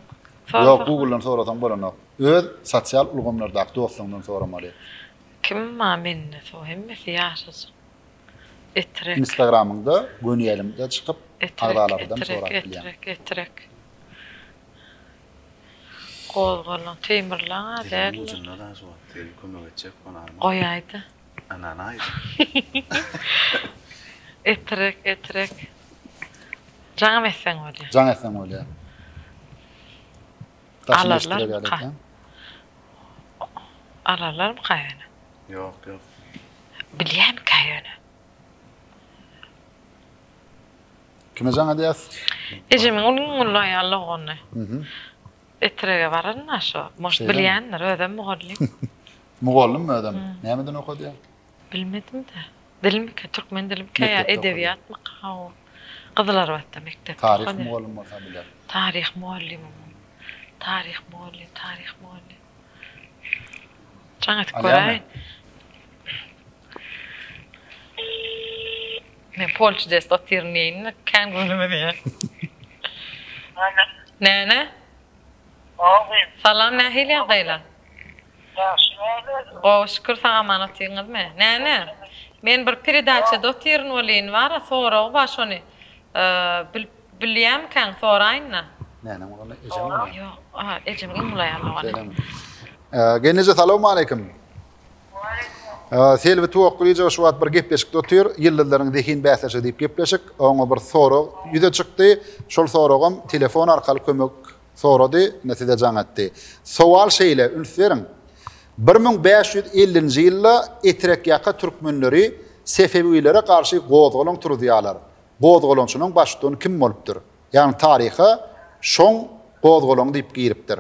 Ýok, Google-dan sorasaň bolanok. Öz sosial ulgamlardaky dostlaryňdan soramaly. Kim bar mende so hemmesi ýaşajyk. Etrek. Instagramyňda göni ýaýlymda çykyp Etrek, agzalardan etrek, sorap bilýäň. etrek, etrek. Gozgalaň Teýmirlaň-a Diliň däldir. ujunda da şu wagt Selbi kömek etjek bolany. Goýaýda. Ynanaýdym. Etrek, etrek. Jaňam etseň bolýar. Jaň etseň bolýar. Daşyny eşitdirer ýaly Alarlarmyka? etýäň. Alarlarmyka ýöne? Ýok, ýok. Bilýärmikä ýöne? Kime jaň edýäs? Ejemiň uly uly aýal dogany. Etrege baran-da şo. Может bilýändir, özem mugallym. Mugallymmy özem? Nämeden okadýar? Bilmedim-de. Dilmikä, türkmen dilimikä ýa edebiýatmyka? Hawa. Gyzylarbatda mekdepde Taryh okadýar. mugallym bolsa biler. Taryh mugallymy. Taryh mugallym, taryh mugallym. Jaň edip Alýarmy? göräýin. Men pol çudesde otyryn diýeýin-de, kän gürlemezýän. Alo. Näne? Hawa gyz. Salam, nähili ýagdaýlar? Ýagşy näme özüň? Gowy şükür sag aman otyňyzmy? Näne? Men bir peredaçada otyryn welin bara soragy bar şony bilip bilýämikäň soraýynda. Näneň bolanda ejeň bolýar. Ýok, a ejemiň iň uly aýal dogany. Şeýlemi? Gelneje salowmaleýkim. Selbi Tuwakgylyjowa şu wagt bir gepleşikde otyr. Ýyldyzlaryň zehin bäsleşigi diýip gepleşik. Oňa bir sorag ýüze çykdy. Şol soragam telefon arkaly kömek Sorady, ine size jaň etdi. Sowal şeýle, üns beriň. 1550-nji ýylda Etrekýaka türkmenleri sefewilere garşy gozgalaň turuzýarlar. Gozgalaňçynyň baştutany kim bolupdyr? Ýagny taryha şoň gozgalaňy diýip giripdir.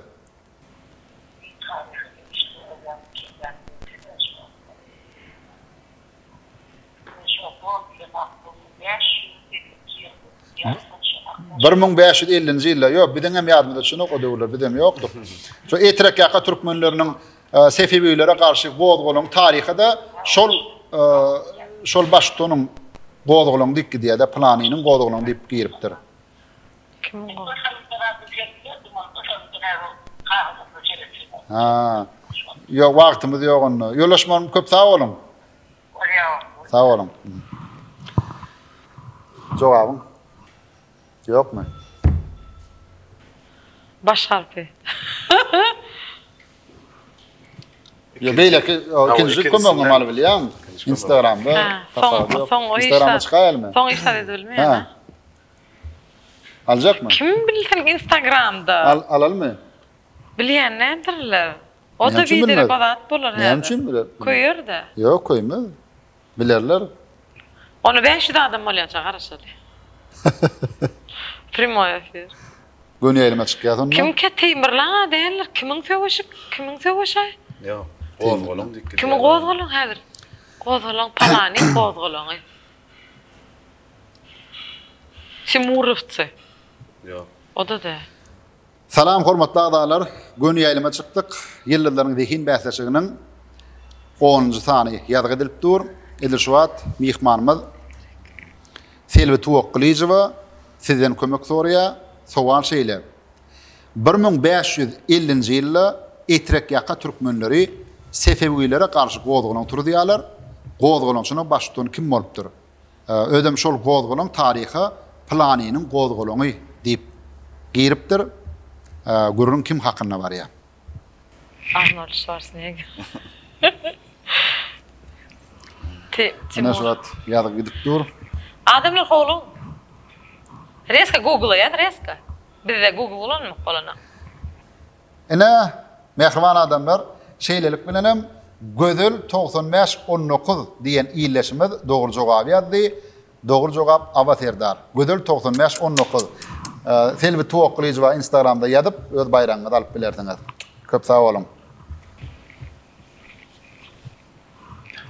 1550-nji ýylda, ýok, biziň hem ýadymyza düşenok o döwürler, bizem ýokduk. Şo Etrekýaka türkmenleriniň Sefewilere garşy gozgalaň taryhy-da şol şol baştutanyň gozgalaňy diýip gidýär-de, pylanynyň gozgalaňy diýip giripdir. Kimiň gozgalaňy? Ha. Ýok, wagtymyz ýok onda. Ýoldaş mugallym köp sag boluň. Sag boluň. Jogabyň ýokmy? Baş harpy. Ýa beýleki ikinji kömegiňem alyp bilýäň. Instagramda soň soň o Instagrama çykaýalymy? Soň iş zat edip bilmeýän. Aljakmy? Kim bilsin Instagramda? Al alalymy? Bilýän nädirler? O-da biderek o zat bolar häzir. Näme üçin biler? Köýer-de. Ýok, köýmez. Bilerler. Ony 500 adam bolýança garaşaly. Primoý efir. Göni ýaýlyma çykýas onda. Kimkä Teýmirlaň-a däldir. Kimiň söweşi, kimiň söweşi? Ýok, gozgalaň diýip gidýär. Kimiň gozgalaň häzir? Gozgalaň palanyň gozgalaňy. Timurowçy. Ýok. O-da däl. Salam hormatly agzalar! Göni ýaýlyma çykdyk. Ýyldyzlaryň zehin bäsleşiginiň onunjy sany ýazgy edilip dur. Edil şu wagt myhmanymyz Selbi Tuwakgylyjowa sizden kömek soraýar. Sowal şeýle. 1550-nji ýylda Etrekýaka türkmenleri sefewilere garşy gozgalaň turuzýarlar. Gozgalaňçynyň baştutany kim bolupdyr? Özem şol gozgalaň taryha Pylanynyň gozgalaňy diýip giripdir. Gürrüň kim hakynda barýar? Arnold Şwarsenegger. Ine şu wagt ýazyp gidip dur. Adamlar howlugyň. Reska Google-a ýaz reska. Bizde Google ulanmak bolanok. Ine, mähriban adamlar, şeýlelik bilenem Gözel 95 19 diýen ildeşimiz dogry jogaby ýazdy. Dogry jogap Aba Serdar. Gözel 95 19. Selbi Tuwakgylyjowa Instagramda ýazyp, öz baýragyňyzy alyp bilersiňiz. Köp sag boluň.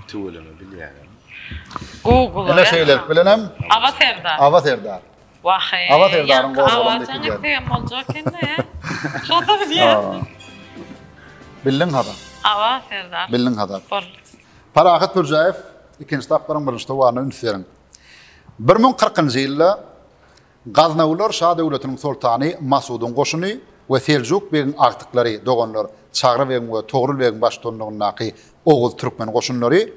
Tüweleme bilýänem. Google-a Ine şeýlelik bilenem Aba Serdar. Aba Serdar. Wah-eý, Aba Serdaryň ýaňky gozgalaň awa diýip jaň gidýär. etsegem boljak eken-dä, ýa? Şo-da bilýän. Bildiň Hazar. Aba Serdar. Bildiň Hazar. Boldy. Parahat Pürjäýew, ikinji tapgyryň birinji sowalyna üns beriň. 1040-njy ýylda Gaznawylar şa döwletiniň soltany Masudyň goşuny we Seljuk begiň agtyklary, doganlar Çagry begiň we Togrul begiň baştutanlygyndaky oguz-türkmen goşunlary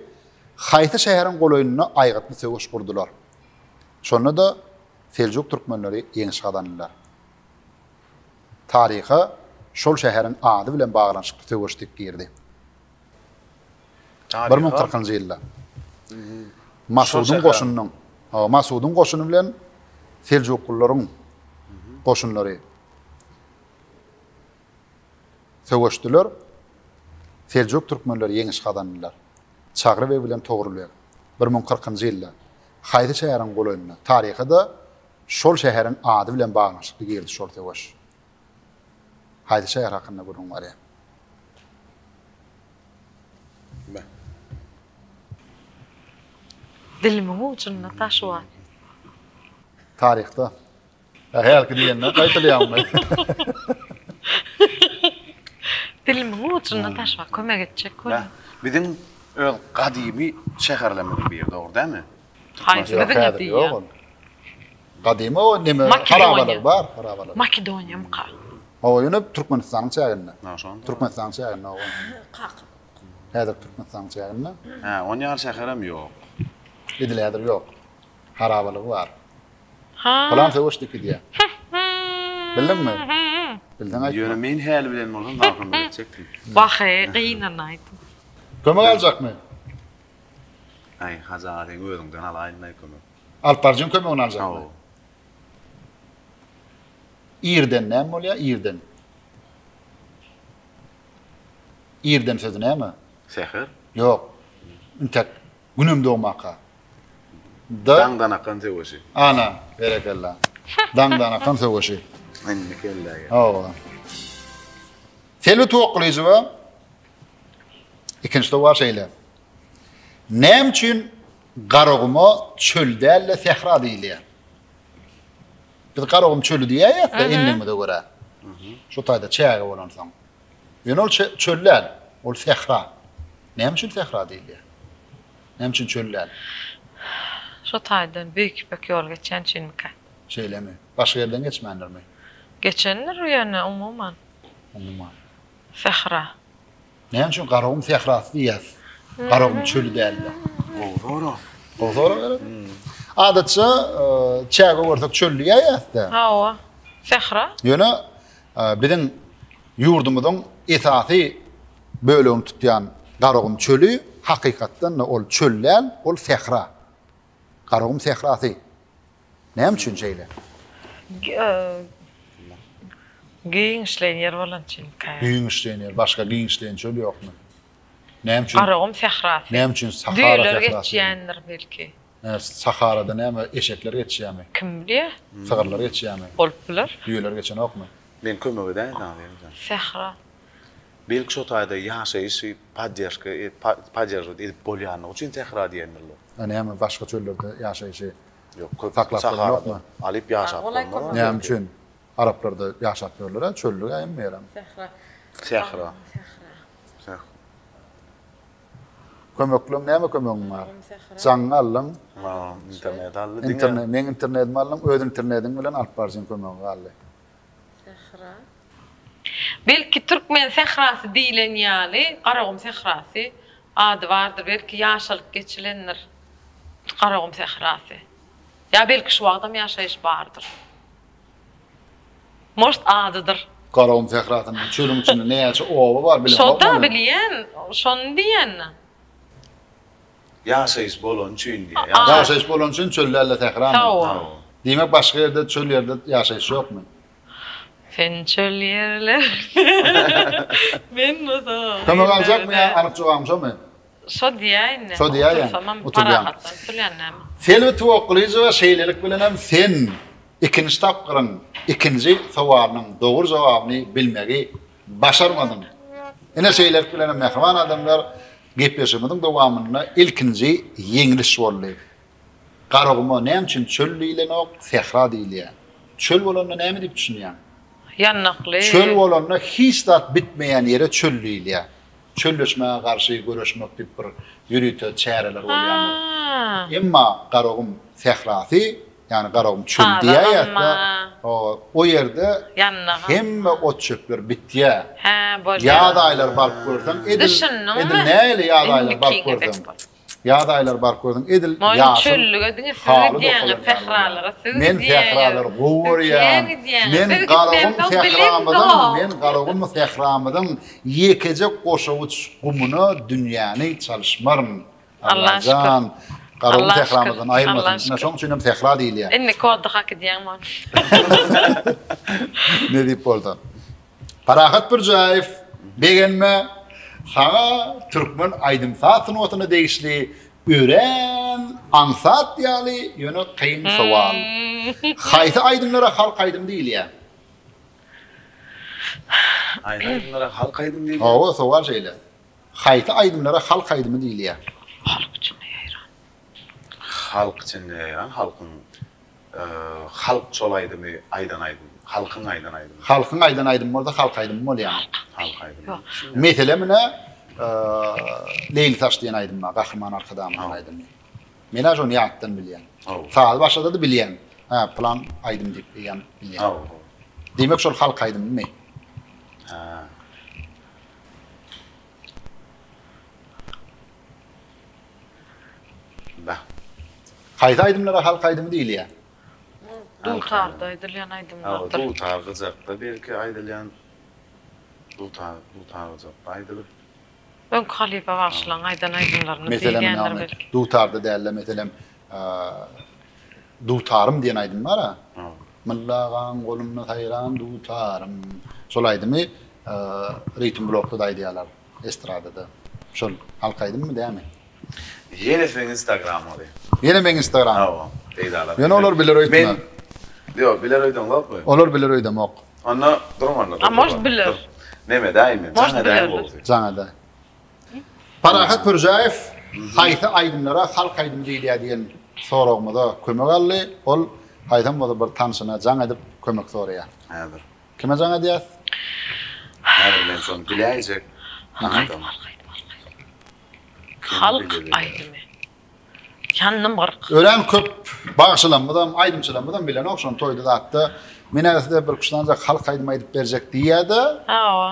haýsy şäheriň golaýynda aýgytly söweş gurdular? Şonda-da seljuk türkmenleri ýeňiş gazandylar. Taryha şol şäheriň ady bilen baglanyşykly söweş dik girdi. 1040-njy ýylda Masudyň goşunynyň, Masudyň goşuny bilen seljuklylaryň goşunlary söweşdiler. Seljuk türkmenleri ýeňiş gazandylar. Çagry beg bilen Togrul beg 1040-njy ýylda Haýsy şäheriň golaýynda? Taryha-da şol şäheriň ady bilen baglanyşykly girdi şol söweş. Haýsy şäher hakynda gürrüň barýar? Dilimiň ujunda daş bar. Taryhda. Hälki diýenden gaýtalýaňmy? Dilimiň ujunda daş bar, kömek etjek bolýan. Biziň öz gadymy şäherlerimiziň biri, dogry dälmi? Haýsy biziň diýýän? Gadymy o neme harabalygy bar, harabalygy. Makedoniýamyka? Hawa, ýöne Türkmenistanyň çäginde. Türkmenistanyň çäginde hawa. Kaka. Häzir Türkmenistanyň çäginde. Hä, on ýaly şäherem ýok. Edil häzir ýok. Harabalygy bar. Ha. Pylan söweş diýip gidýär. Bildiňmi? Bilseň aýt. Ýöne men häli bilen bolsam saňa kömek etjekdim. Wah-eý, gynanaýdym. Kömek aljakmy? Aý, Hajy aga seň özüňden alaýyn-laý kömek. Alyp baryjyň kömegini aljakmy? Hawa. Irden näme bolýar? Irden. Irden sözi näme? Säher. Ýok. Intek Günem dogmaka. Da. Daňdanakan söweşi. Ana, berekella. Daňdanakan söweşi. Indi kellä geldi. Hawa. Selbi Tuwakgylyjowa ikinji sowal şeýle. Näme üçin Garaguma çöl däl-de sähra diýilýär? Biz Garagum çöli diýýäs-de endigimize görä. Şu taýda çäge bolansoň. Ýöne ol çöl däl, ol sähra. Näme üçin sähra diýilýär? Näme üçin çöl däl? Şo taýdan Beýik Ýüpek ýoly geçýän üçinmikä? Şeýlemi? Başga ýerden geçmändirmi? Geçendir ýöne umuman. Umuman. Sähra. Näme üçin Garagum sährasy diýýäs? Garagum çöli däl-de. Gowy sorag. Gowy sorag gerek. Adatça çäge görsek çöl diýýäs-de. Hawa. Sähra. Ýöne biziň ýurdumyzyň esasy bölegini tutýan Garagum çöli hakykatdan-da ol çöl däl, ol sähra. Garagum sährasy. Näme üçin şeýle? Giňişleýin ýer bolan üçin. Giňişleýin ýer. Başga giňişleýin çöl ýokmy? Näme üçin? Garagum sährasy. Näme üçin Sahara Düýeler sährasy? geçýändir belki. Saharada näme eşekler geçýärmi? Kim bilýär? Sygyrlar geçýärmi? Bolup biler. Düýeler geçenokmy? Men kömek edäýin Nazym jan. Sähra. Belki şo taýda ýaşaýyşy podderžka podderžat edip bolýanlygy üçin sähra diýendirler. A näme başga çöllerde ýaşaýşy Ýok köp saklap Saharada bolanokmy? alyp ýaşap bolmaz. Näme üçin? Araplarda ýaşap ýörler-ä, çöllük-ä hemme ýerem. Sähra. Sähra. Sähra. Kömekleň näme kömegiň bar? Jaňyňy aldyň. Internet aldy diňe. Internet, meň internetimi aldyň, öz internetiň bilen alyp baryjyň kömegi galdy. Sähra. Belki türkmen sährasy diýlen ýaly Garagum sährasy ady bardyr, belki ýaşalyp geçilendir Garagum sährasy. Ýa belki şu wagtam ýaşaýyş bardyr. Может adydyr. Garagum sährasynda çölüň içinde näçe oba bar bileňokmy? Şo-da bilýän, şony diýýän-dä. Ýaşaýyş bolany üçin diýýär. Ýaşaýyş bolany üçin çöl däl-de sähramy? Hawa. Diýmek başga ýerde çöl ýerde ýaşaýyş ýokmy? Sen çöl ýerlerde, men bolsa. Kömek aljakmy ýa anyk jogabyň şomy? Şo diýýä indi. Şo diýýä. Otursamam parahatlanyp durýan näme. Selbi Tuwakgylyjowa şeýlelik bilenem sen ikinji tapgyryň ikinji sowalynyň dogry jogabyny bilmegi başarmadyň. Ine şeýlelik bilenem mähriban adamlar gepleşigimiziň dowamynda ilkinji ýeňliş boldy. Garaguma näme üçin çöl diýilenok, sähra diýilýär? Çöl bolanda näme diýip düşünýäň? Ýanakly. Çöl bolanda hiç zat bitmeýän ýere çöl diýilýär. Çölleşmäge garşy göreşmek diýip bir ýörite çäreler bolýandyr. Emma Garagum sährasy, ýagny Garagum çöli diýäýäs-de, o ýerde hemme ot-çöpler bitýär. Ýaz aýlary baryp görseň, edil edil nähili ýaz aýlary baryp görseň. Ýaz aýlary baryp görseň edil ýaşyl haly dokalan ýaly bolýar. Men sähralary gowy görýän. Men Garagum sähramyzyň, men Garagum sähramyzyň ýekeje goşawuç gumuna dünýäni çalyşmaryn. Allajan Garagum sähramyzdan aýyrmasyn. Ine şoň üçin hem sähra diýilýär. Indi koddy hak edýäň maňa. Nesip bolsa. Parahat Pürjäýew, begenme, saňa türkmen aýdym-saz sungatyna degişli örän aňsat ýaly, ýöne kyn sowal. Haýsy aýdymlara halk aýdymy diýilýär? Haýsy aýdymlara halk aýdymy diýilýär? Hawa, sowal şeýle. Haýsy aýdymlara halk aýdymy diýilýär? Halk içinde ýaýran. Halk içinde ýaýran, halkyň Halk şol aýdymy aýdan aýdym. Halkyň aýdan aýdymy. Halkyň aýdan aýdymy bolsa halk aýdymy bolýamy? Halk aýdymy. Meselem ine Leýli saç diýen aýdym bar Gahryman Arkadagymyzyň aýdymy. Menä şony ýatdan bilýän. Sazy başlada-da bilýän. Hä pylan aýdym diýip eýýäm bilýän. Diýmek şol halk aýdymymy? Hä. Bah. Haýsy aýdymlara halk aýdymy diýilýär? Dutarda aýdylýan aýdymlardyr. Dutar gyjakda belki aýdylýan dutar dutar gyjakda aýdylyp. Öňki halypa bagşylaryň aýdan aýdymlaryny Meselem diýilýändir ýagny belki. dutarda dälde meselem Dutarym diýen aýdym bar-a. Mylla agaň golunda saýran dutarym. Şol aýdymy ritm blokda-da aýdýarlar. Estradada. Şol halk aýdymymy dämi? Ýene siziň instagramyňyzy. Ýene meň instagram. Hawa. Peýdalar. Ýöne olar biler öýtme. Men Ýok, biler öýdeňzokmy? Olar biler öýdemok. Onda duruň onda. A может biler. Neme edäýin men? Jaň edäýin gowusy. Jaň edäý. Parahat Pürjäýew haýsy aýdymlara halk aýdymy diýilýär diýen soragymyza kömek aldy. Ol. Haýsam bolsa bir tanşyna jaň edip kömek soraýar. Häzir. Kime jaň edýäs? Häzir men şony biläýjek adam. Halk aýdymy. Ýandym 40. Örän köp bagşylarymyzam, aýdymçylarymyzam bilenok şony toýda zatda. Men-ä size bir kuşdanjak halk aýdymy aýdyp berjek diýýä-de,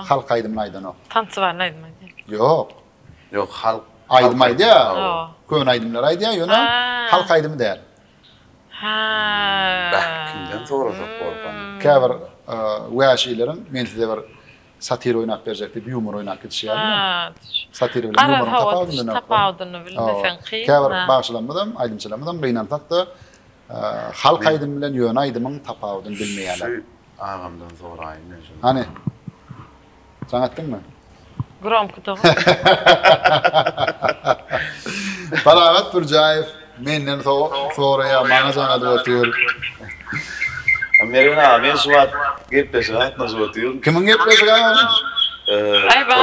halk aýdymyny aýdanok. Tansybarny aýdym aýdýar. Ýok. Ýok, halk aýdym aýdýar. Köne aýdymlary aýdýar, ýöne halk aýdymy däl. Hä. Bäh, kimden sorasak borkan. Käbir wäşileriň men size bir satir oýnap berjek diýip ýumor oýnap gidişi ýaly. Satir bilen ýumoryň tapawudyny bilenok. Tapawudyny bilmeseň kyn. Käbir bagşylarymyzam, aýdymçylarymyzam gynansak-da halk aýdymy bilen ýöne aýdymyň tapawudyny bilmeýärler. Şu agamdan soraýyn men şony. Hany. Jaň etdiňmi? Gromky dogan. Parahat Pürjäýew menden soraýar, maňa jaň edip otyr. Mergen aga, men şu wagt gepleşige gatnaşyp otyryn. Kimiň gepleşigi aga?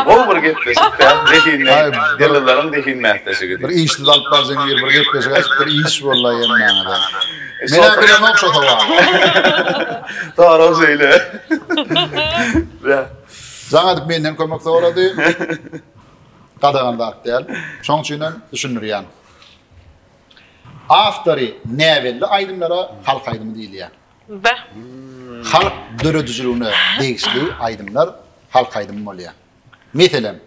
Gowy bir gepleşik däl, zehinli, ýyldyzlaryň zehin bäsleşigi. Bir işsiz alyp barjaň biri bir gepleşik açyp bir iş boldy hemmäňize. Men-ä bilemok şo sowaly. Sorag şeýle. Jaň edip menden kömek sorady. Gadagan zat däl. Şoň üçinem düşündirýän. Awtory näbelli aýdymlara halk aýdymy diýilýär. Beh. Halk döredijiligine degişli aýdymlar halk aýdymy bolýar. Meselem,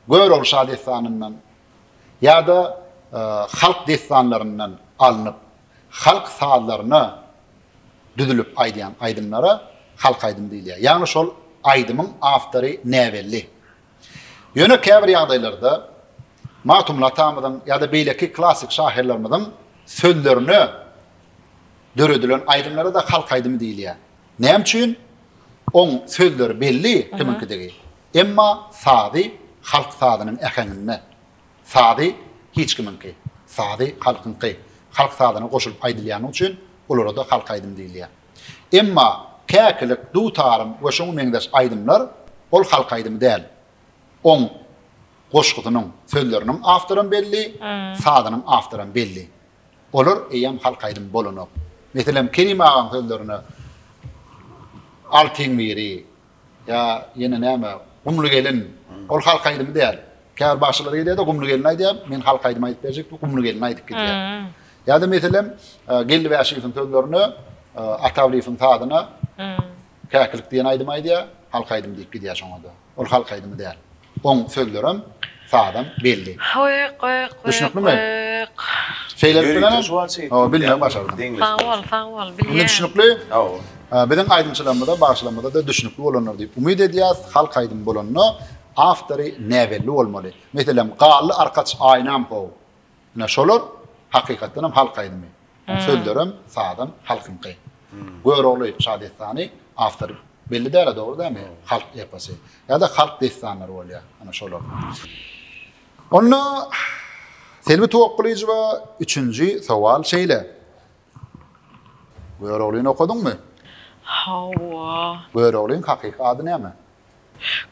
Görogly şa dessanyndan ýa-da halk dessanlaryndan alnyp, halk sazlaryna düzülip aýdýan aýdymlara halk aýdymy diýilýär. Ýagny şol aýdymyň awtory näbelli. Ýöne käbir ýagdaýlarda Magtymguly atamyzyň ýa-da beýleki klassyk şahyrlarymyzyň sözlerine döredilen aýdymlara-da halk aýdymy diýilýär. Näme üçin? Oň sözleri belli kimiňkidigi. Emma sazy halk sazynyň äheňinde. Sazy hiç kimiňki. Sazy halkyňky. Halk sazyna goşulyp aýdylýany üçin olara-da halk aýdymy diýilýär. Emma käkilik, dutarym we şoňa meňzeş aýdymlar ol halk aýdymy däl. Oň goşgusynyň, sözleriniň awtoram belli, sazynyň awtoram belli. Olar eýýäm halk aýdymy bolanok. Meselem, Kerim agaň sözlerine Altyň biri, Ýa ýene näme, Gumly gelin, ol halk aýdymy däl. Käbir bagşylar gelýär-de, Gumly gelin aýdýar, men halk aýdymy aýdyp berjek diýip, Gumly gelini aýdyp gidýär. Ýa-da meselem, Geldi Bäşiýewiň sözlerine, Ata Ablyýewiň sazyna Käkilik diýen aýdymy aýdýar, halk aýdymy diýip gidýär şoňa-da. Ol halk aýdymy däl. Oň sözlerem, sazam belli. Gyk gyk gyk Düşnüklimi? gyk. Şeýlelik bilenem, Ýörite şu wagt şeýtdim. hawa, bilmegi başardym. Sag bol, sag bol, Indi bilýän. düşnükli? Hawa. Biziň aýdymçylarymyza, bagşylarymyza-da düşnükli bolandyr diýip umyt edýäs. Halk aýdymy bolanda awtory näbelli bolmaly. Meselem, Garly arkaç aýnam how. Ine şolar hakykatdan hem halk aýdymy. Sözlerem, sazam halkyňky. Görogly şadessany awtory belli däl-ä dogry dälmi? Halk eposy. Ýa-da halk dessanlary bolýar. Ana şolar. Onda Selbi Tuwakgylyjowa üçünji sowal şeýle. Göroglyny okadyňmy? Hawa. Göroglyň hakyky ady näme?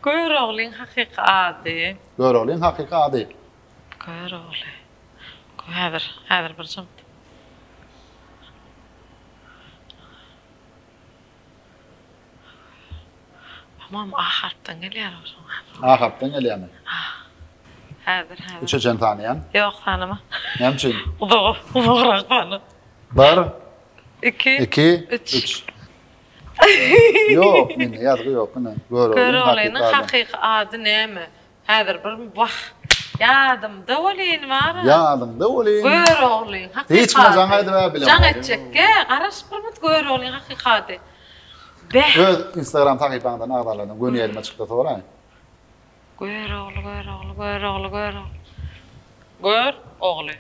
Göroglyň hakyky ady. Göroglyň hakyky ady. Görogly. Häzir, häzir bir jynt. Tamam, A harpdan gelýär o şoň. A harpdan gelýärmi? Häzir, häzir. Üçe çen sanaýan. Ýok, sanama. Näme üçin? Uzak, uzagrak sana. Bir, iki, iki, üç. üç. Ýok, mende ýazgy ýok, ine, Göroglynyň Göroglynyň hakyky ady. hakyky ady näme? Häzir bir wah, ýadymda welin bar-a. Ýadyňda welin. Göroglyň hakyky ady. Hiç kime jaň aýdyp-a bilemok. Jaň etjekge, garaş bir minut Göroglyň hakyky ady. Beh. Öz instagram sahypaňdan agzalardan göni ýerime çyksa soraý. Görogly, Görogly, Görogly, Görogly. Gör, ogly.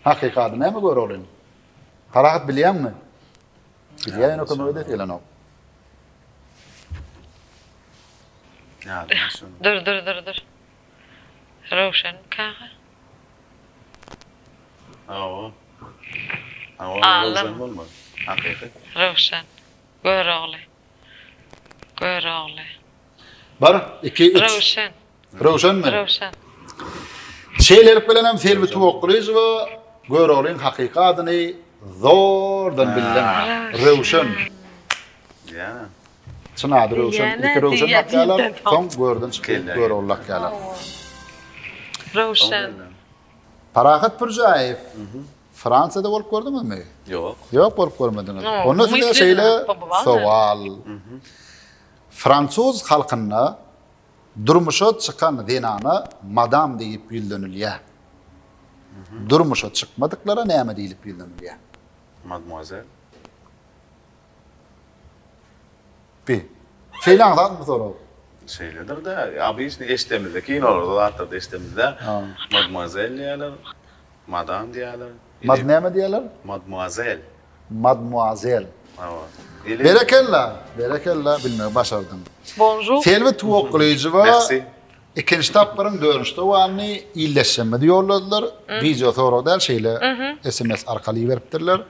Hakyky ady näme Göroglynyň? Parahat bilýäňmi? Bilýär ýöne kömek edesi gelenok. Dur dur dur dur. Röwşen kaka. Hawa. Hawa, Röwşen bolmaly. Hakyky. Röwşen. Görogly. Görogly. Bir, iki, üç. Röwşen. Röwşenmi? Röwşen. Şeýlelik bilenem Selbi Tuwakgylyjowa Göroglyň hakyky adyny. Zordan bildiň. Röwşen. Diýýän. Çyn ady Röwşen. Ilki Röwşen dakýarlar, soň görden çykyp Görogly dakýarlar. Röwşen. Parahat Pürjäýew. Fransiýada bolup gördüňizmi? Ýok. Ýok bolup görmediňiz. Onda size şeýle sowal. Fransuz halkynda durmuşa çykan zenana madam diýip ýüzlenilýär. Durmuşa çykmadyklara näme diýlip ýüzlenilýär? Madmuazel. Bi. Şeýle aňsatmy bu sorag? Şeýledir-dä. Obyçny eşdemizde, kinolarda zatlarda eşdemizde madmuazel diýýärler, madam diýýärler. Mad näme diýýärler? Madmuazel. Madmuazel. Hawa. Berekella, berekella bilmegi başardyň. Bonjour. Selbi Tuwakgylyjowa Merci. ikinji tapgyryň dördünji sowalyny ildeşlerimiz ýolladylar. Wideo sorag däl, şeýle sms arkaly iberipdirler.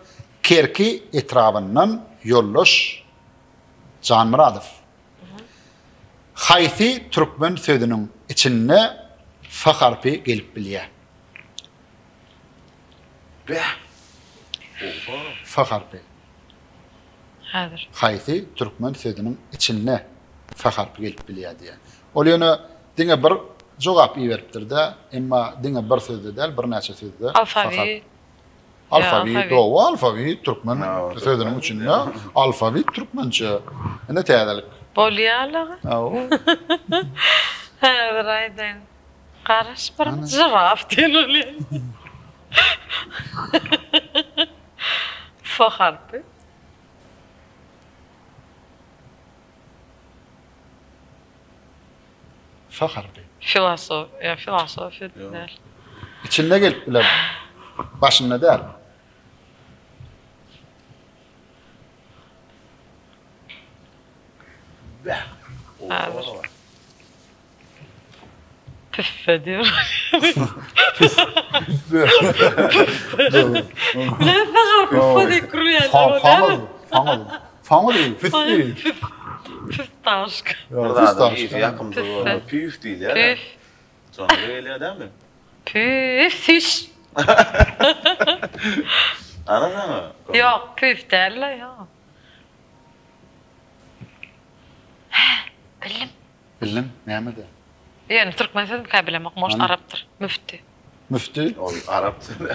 Kerki etrabyndan Ýoldaş Janmyradow. Haýsy türkmen sözüniň içinde F harpy gelip bilýär? Bäh! Gowy F harpy. Häzir. Haýsy türkmen sözüniň içinde F harpy gelip bilýär diýýär. Ol ýöne diňe bir jogap iberipdir-de, emma diňe bir sözde däl, birnäçe sözde F harpy. Alfawit. Alfawit, dogry alfawit türkmen sözüniň içinde alfawit türkmençe. Ine täzelik. Bolýalygy. Hawa. Häzir aýdaýyn. Garaş bir žiraf diýen bolýar. F harpy. F harpy. Filosof, ýa filosofiýa däl. Içinde gelip biler. Başynda däl. Bäh. Püffe diýip. Püffe. Bilen saňa püffe diýip gürleýänler bolýar. Faňyz, faňyz. Faňyz, püffi. Püftaşka. Bir zadyň ysy ýakymsyz bolsa püf diýilýär. Püf. Şonda gelýär dälmi? Püf, süş. Ana saňa. Ýok, püf däl-le, ýok. Hä, bildim. Bildim, nämede? Ýöne türkmen sözümikä bilemok, может arapdyr. Müfti. Müfti? Ol arap sözi.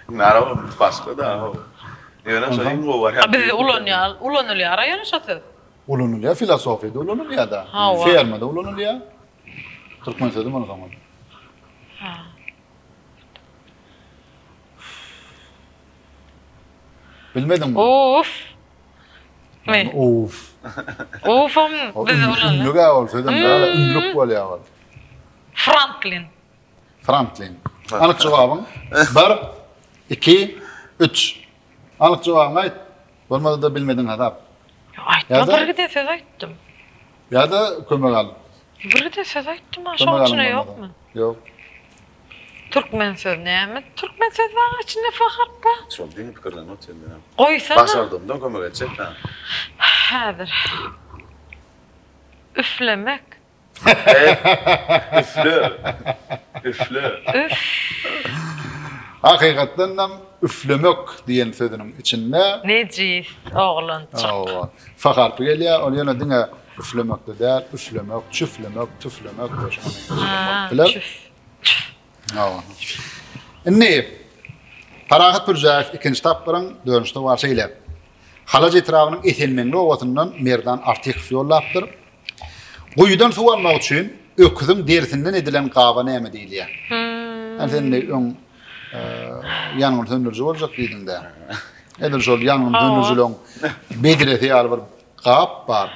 Indi arap başga-da. Ýöne şo iň gowy wariant. A bizde ulanýar, ulanylýar-a ýöne şo söz. Ulanylýar, filosofiýada ulanylýar-da. Hawa. Fermada ulanylýar. Türkmen sözümi onsoň ol? Ha. Bilmediňmi? Uff. Mi? Uff. Uffam bizde ulanylýar. Ümlük-ä ol sözem däl, ümlük bolýar ol. Franklin. Franklin. Anyk jogabyň? Bir, iki, üç. Anyk jogabyňy aýt. Bolmasa-da bilmediň hasap. Aýtma, bir giden söz aýtdym. Ýa-da kömek al. Bir giden söz aýtdym, şoň içinde ýokmy? Ýok. Türkmen söz näme? Türkmen söz bar içinde F harp bar. Şol diňe pikirlenip otyr menem. Goýsana. Başardygymdan kömek etjek da. Häzir. Üflemek. Üfle. Üfle. Üf. Hakykatdanam üflemek diýen sözüniň içinde. Nejis oglanjyk. Hawa. F harpy gelýär. Ol ýöne diňe üflemekde däl, üflemek, çüflemek, tüflemek we şuňa meňzeş bolup biler. Çüf. Çüf. Hawa. Indi Parahat Pürjäýew ikinji tapgyryň dördünji sowaly şeýle. Halaç etrabynyň Esenmeňli obasyndan Merdan Artykow ýollapdyr. Guýudan suw almak üçin öküziň derisinden edilen gaba näme diýilýär? Hany sen indi öň ýangyn söndüriji boljak diýdiň-dä. Edil şol ýangyn söndürijileriň bedresi ýaly bir gap bar.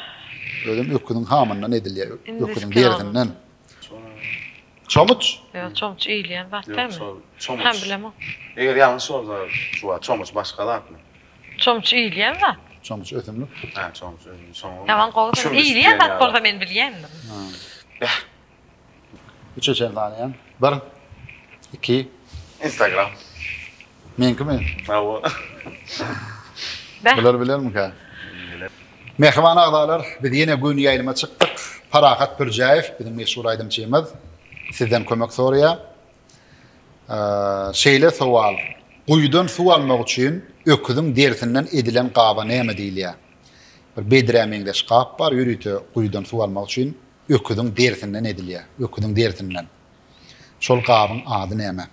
Özem öküziň hamyndan edilýär, öküziň derisinden. Çomuç? Ýok, çomuç iýilýän zat dälmi? Ýok, şol çomuç. Hä, bilemok. Eger ýalňyş bolsa, şu wagt çomuç başga zatmy? Çomuç iýilýän zat. Çomuç ösümlik. Hä, çomuç ösümlik. Şoňa. Ýaman gowy zat. Iýilýän zat bolsa men bilýändim. Bäh. Üçe çenli sanaýan. Bir, iki. Instagram. Meňkimi? Hawa. Bäh. Bular bilermikä? Mähriban agzalar, biz ýene göni ýaýlyma çykdyk. Parahat Pürjäýew, biziň meşhur aýdymçymyz, sizden kömek soraýar. Şeýle sowal, Guýudan suw almak üçin. Öküziň derisinden edilen gaba näme diýilýär? Bir bedrä meňzeş gap bar, ýörite guýudan suw almak üçin öküziň derisinden edilýär. Öküziň derisinden. Şol gabyň ady näme?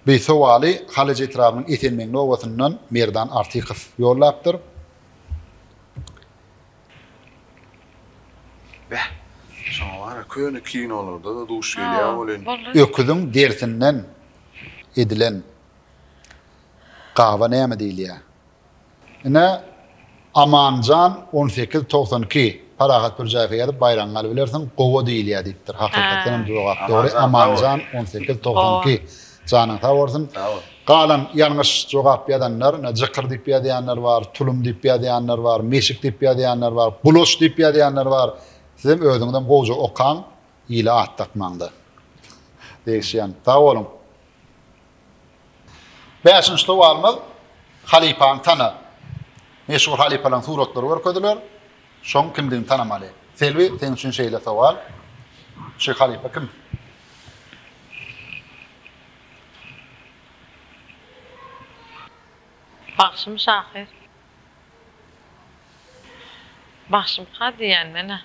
Bu sowaly Halaç etrabynyň Esenmeňli obasyndan Merdan Artykow ýollapdyr. Beh, şoňa bar-a, köne kinolarda-da duş gelýär welin. Öküziň derisinden edilen gaba näme diýilýär? Ine, Amanjan 1892 Parahat Pürjäýewe ýazyp baýragyňy alybilersiň, gowa diýilýär diýipdir. Hakykatdan hem jogap dogry. Amanjan 1892 Janyň sag bolsun. Galan ýalňyş jogap ýazanlar, ine jykyr diýip ýazýanlar bar, tulum diýip ýazýanlar bar, meşik diýip ýazýanlar bar, gulaç diýip ýazýanlar bar. Sizem özüňizem gowja okaň, ile at dakmaňda. Degişýän. Sag boluň. Bäşinji sowalymyz Halypany tana. Meşhur halypalaryň suratlary görkeziler. Şoň kimdigini tanamaly. Selbi, seň üçin şeýle sowal. Şu halypa kim? Bagşym şahyr. Bagşymka diýýän men-ä.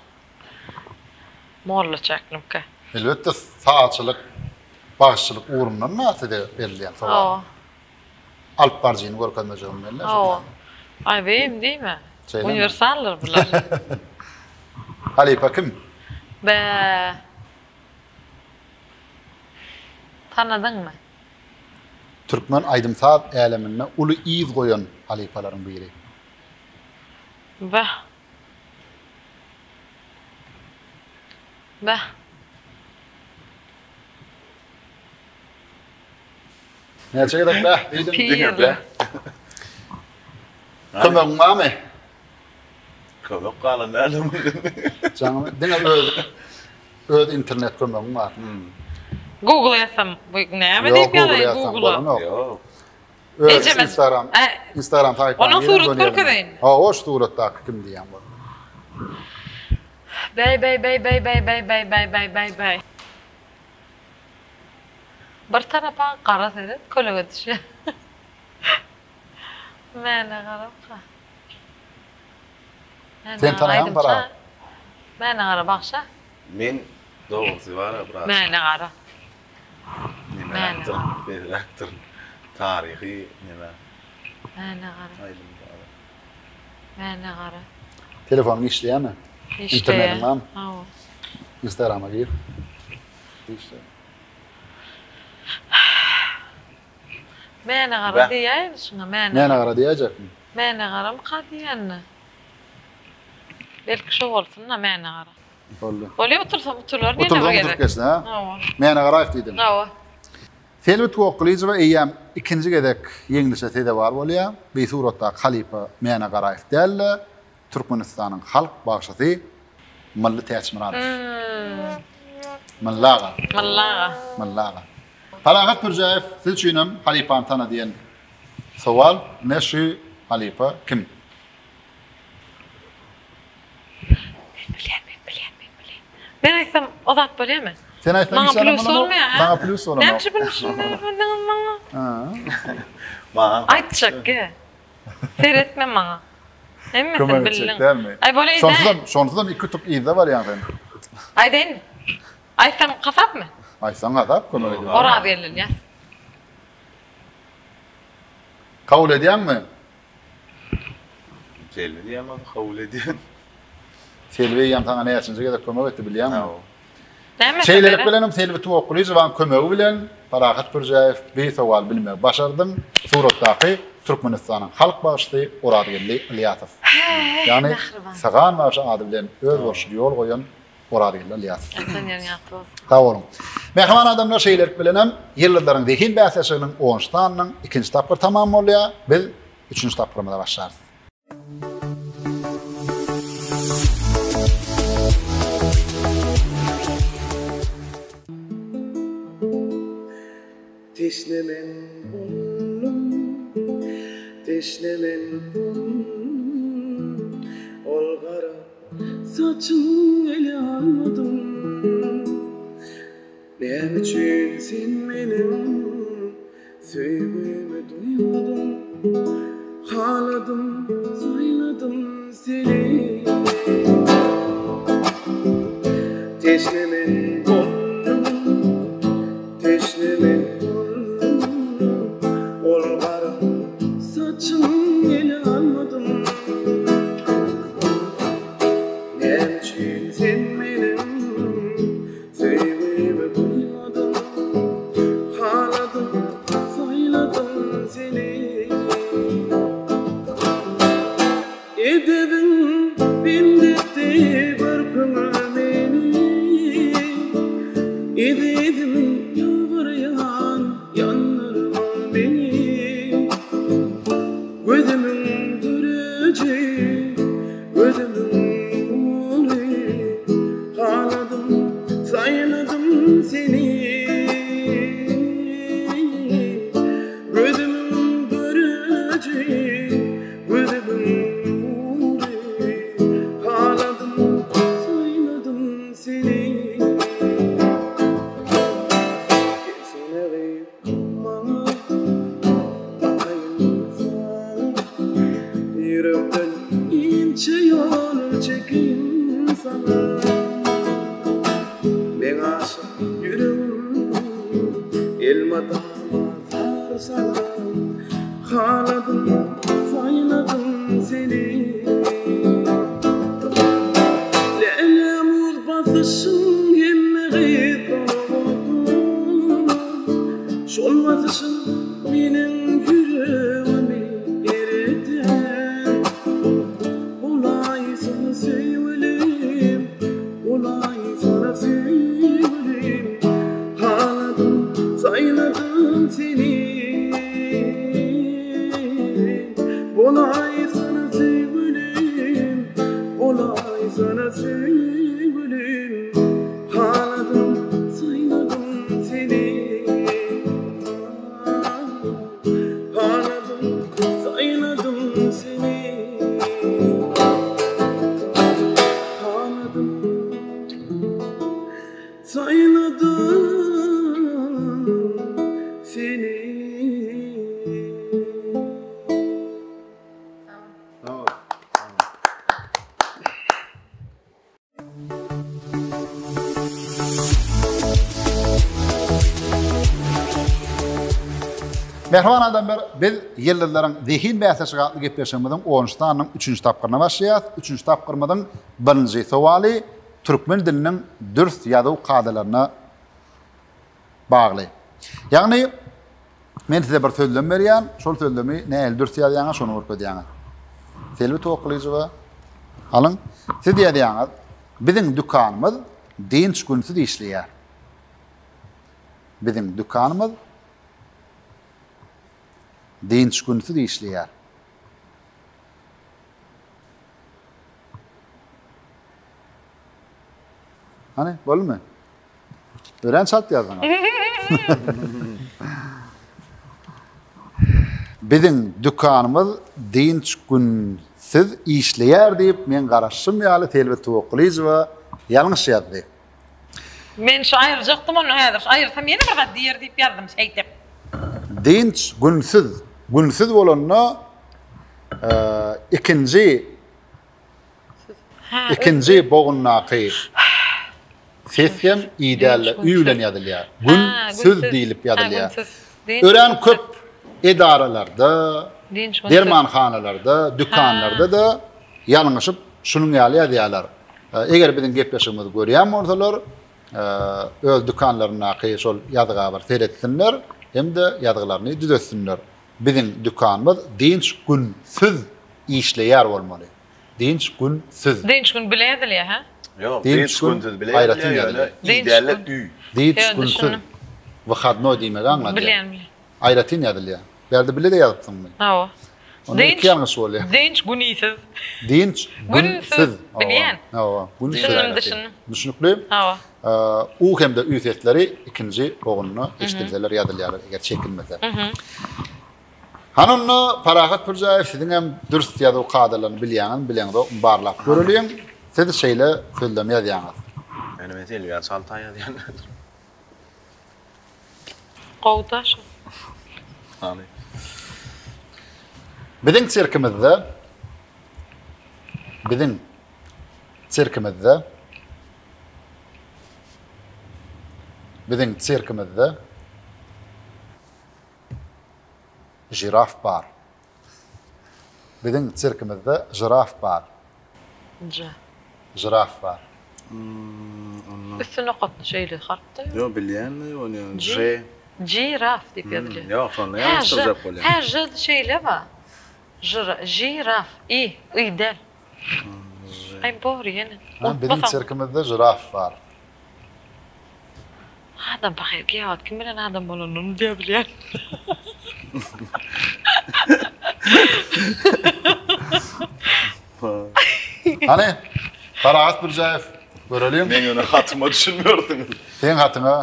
Molla çäklimkä. Elbetde sazçylyk, bagşyçylyk ugrundan-da size berilýän sowal. Hawa. Alyp baryjyny görkezmejegimi belle. Hawa. Aý beýim diýme. Şeýlemi? Uniwersaldyr bular. Halypa kim? Bä. Tanadyňmy? Türkmen aýdym-saz äleminde uly yz goýan halypalaryň biri. Bäh. Bäh. Näçe gezek bäh diýdiň? Diňe bäh. Kömegiň barmy? Kömek galan däldir munda. Jaňymy diňe öz öz internet kömegiň bar. Google ýazsam bu näme Ýok, diýip Google ýazaýyn ýazsaň Google-a? bolanok. Ýok. Öz Ejeme Instagram Instagram sahypaňa Onuň girip surat göni ýazmaly. görkezeýinmi? Hawa, şu suratdaky kim diýýän bol. Bäý bäý bäý bäý bäý bäý bäý bäý bäý bäý bäý. Bir tarapa gara seret kölege düşýär. Mäne garamka. Mäne Sen gara tanaýaňmy aýdymça. Parahat? Mäne gara bagşa. Men dogrusy bara biraz. Mäne gara. Nemeräkdir, beýleräkdir. Taryhy neme. Mäne gara. Aýdym gara. Mäne gara. Telefonyň işleýärmi? Işleýär. Internetiň barmy? Hawa. Instagrama gir. Işleýär. Mäne gara diýäýin şuňa, Mäne Mäne gara diýäýjekmi? Mäne garamyka diýende. Belki şo bolsun-da Mäne gara. Boldy. Bolýa otursam utularyn ýene bir Otursaň gezek. oturyp geçsin, hä? Hawa. Mäne Garaýew diýdiň. Hawa. Selbi Tuwakgylyjowa eýýäm ikinji gezek ýeňlişe sezewar bolýar. Bi suratdaky halypa Mäne Garaýew däl-de, Türkmenistanyň halk bagşysy Mylly Täçmyradow. Mylly aga. Mylly aga. Mylly aga. Parahat Pürjäýew siz üçinem halypany tana diýen sowal ine şu halypa kim? Men bilýän men bilýän men bilýän. Men aýtsam o zat bolýamy? Sen aýtsaň Maňa hiç adam plýus bolanok. bolmaýar hä? Saňa plýus bolanok. Näme üçin bilmişim bermediňiz maňa? Maňa Aýtjak ge. Seretme maňa. Hemmesini Kömek etjek bildiň. dälmi? Aý bolýa Şonsuzam şonsuzam iki utuk yzda barýaň sen. Aýdaýynmy? Aýtsam hasapmy? Aýtsaň hasap kömek edip. Orazgeldi Ylýas. Kabul edýäňmi? Selbi diýýän bolsa kabul edýän. Selbi eýýäm saňa näçinji gezek kömek etdi bilýäňmi? Hawa. Näme Şeýlelik bilenem Selbi Tuwakgulyjowaň kömegi bilen Parahat Pürjäýew bir sowal bilmegi başardyň. Suratdaky Türkmenistanyň halk bagşysy Orazgeldi Ylýasow. Ýagny Sygan bagşy ady bilen özboluşly ýol goýan Orazgeldi Ylýasow. Ýatan ýeriň ýagty bolsun. Sag boluň. Mähriban adamlar şeýlelik bilenem Ýyldyzlaryň zehin bäsleşiginiň onunjy sanynyň ikinji tapgyry tamam bolýar. Biz üçünji tapgyrymyza başlarys. Teşne men boldum, teşne men boldum, Ol gara Saçyň ele almadym Näme üçin sen meniň. Söýgimi duýmadyň Haladym, saýladym seni Teşne men boldum Teşne men boldum Ol gara saçyň ele almadym Näme üçin sen meniň Söýgimi duýmadyň, haladym, saýladym seni. Edebiň bendetdi bir köňül meni. Ezizim ýalbarýan ýandyrma meni. Gözümiň göreji Gözümiň nury, haladym, saýladym seni. Gözümiň göreji, gözümiň nury, haladym, saýladym seni. Gelsene gyz maňa, bakaýyn saňa. Ýürekden inçe ýol çekeýin saňa. Meň aşyk ýüregim elmydama zar saňa. Haladym, saýladym seni. Lälämuz basyşyň hemme gyzdan owadan. Şol basyşyň meniň ýüregimi ereden. Bolaýsana söýgülim, bolaýsana söýgülim, Haladym, saýladym seni. Bolaýsana söýgülim, bolaýsana söýgülim, Haladym, saýladym seni. Haladym, saýladym seni. Haladym, saýladym seni. Mähriban adamlar, biz Ýyldyzlaryň zehin bäsleşigi atly gepleşigimiziň onunjy sanynyň üçünji tapgyryna başlaýarys. Üçünji tapgyrymyzyň birinji sowaly türkmen diliniň dürs ýazuw kadalaryna bagly. Ýagny Men size bir sözlem berýän, şol sözlemi nähili dürs ýazýaňyz, şony görkezýäňiz. Selbi Towakgylyjowa, alyň. Siz ýazýaňyz, Biziň dükanymyz dynç günsüz işleýär. Biziň dükanymyz dynç günsüz işleýär. Hany, boldumy? Örän çalt ýazdyňyz. Biziň dükanymyz dynç günsüz işleýär diýip, meň garaşşym ýaly Selbi Tuwakgylyjowa ýalňyş ýazdy. Men şu aýyrjakdym ony häzir. Şu aýyrsam ýene bir zat diýer diýip ýazdym şeýdip. Dynç günsüz, günsüz bolanda ikinji Ikinji bogundaky ses hem i däl-de, ü bilen ýazylýar. Gün süz diýlip ýazylýar. Örän köp edaralarda, dermanhanalarda, dükanlarda-da ýalňyşyp şunuň ýaly ýazýarlar. Eger biziň gepleşigimizi görýän bolsalar, öz dükanlaryndaky şol ýazga bir seretsinler hem-de ýazgylaryny düzetsinler. Biziň dükanymyz dynç günsüz işleýär bolmaly. Dynç gün süz. Dynç gün bile ýazylýar hä? Ýok, dynç günsüz bile ýazylýar ýöne i däl-de ü. Dynç günsüz. Wyhodnoý diýmegi aňladýar. Bilýän, bilýän. Aýratyn ýazylýar. Bärde bile-de ýazypsyňmy? Hawa. Onda iki ýalňyş bolýar. Dynç günisiz. Dynç günsiz. Bilýän. Hawa, günsüz. Düşündim, düşündim. Düşnükli? Hawa. U hem-de ü sesleri ikinji bogunda eşidilseler ýazylýarlar, eger çekilmese. Hany onda Parahat Pürjäýew siziňem dürs ýazuw kadalaryny bilýäňizmi bileňzokmy barlap göreliň. Siz şeýle sözlem ýazýaňyz. Ýöne men Selbä çalta ýazýan. Gowy-da şu. Hany. Biziň sirkimizde biziň sirkimizde biziň sirkimizde žiraf bar. Biziň sirkimizde žiraf bar. J. Žiraf bar. Üsti nokatly şeýle harpda ýok. Ýok bilýän-de ony Ž. Žiraf diýip ýazylýar. Ýok şonda ýalňyşdyrjak bolýan. Hä Ž şeýle bar. Žiraf. I, y däl. Aý bor ýene. Biziň sirkimizde žiraf bar. Adam pahyr käwagt kim bilen adam bolanyny unudýar bilýän. Hany, Parahat Pürjäýew, göreliň. Meň ýöne hatyma düşünmersiňiz. Seň hatyňa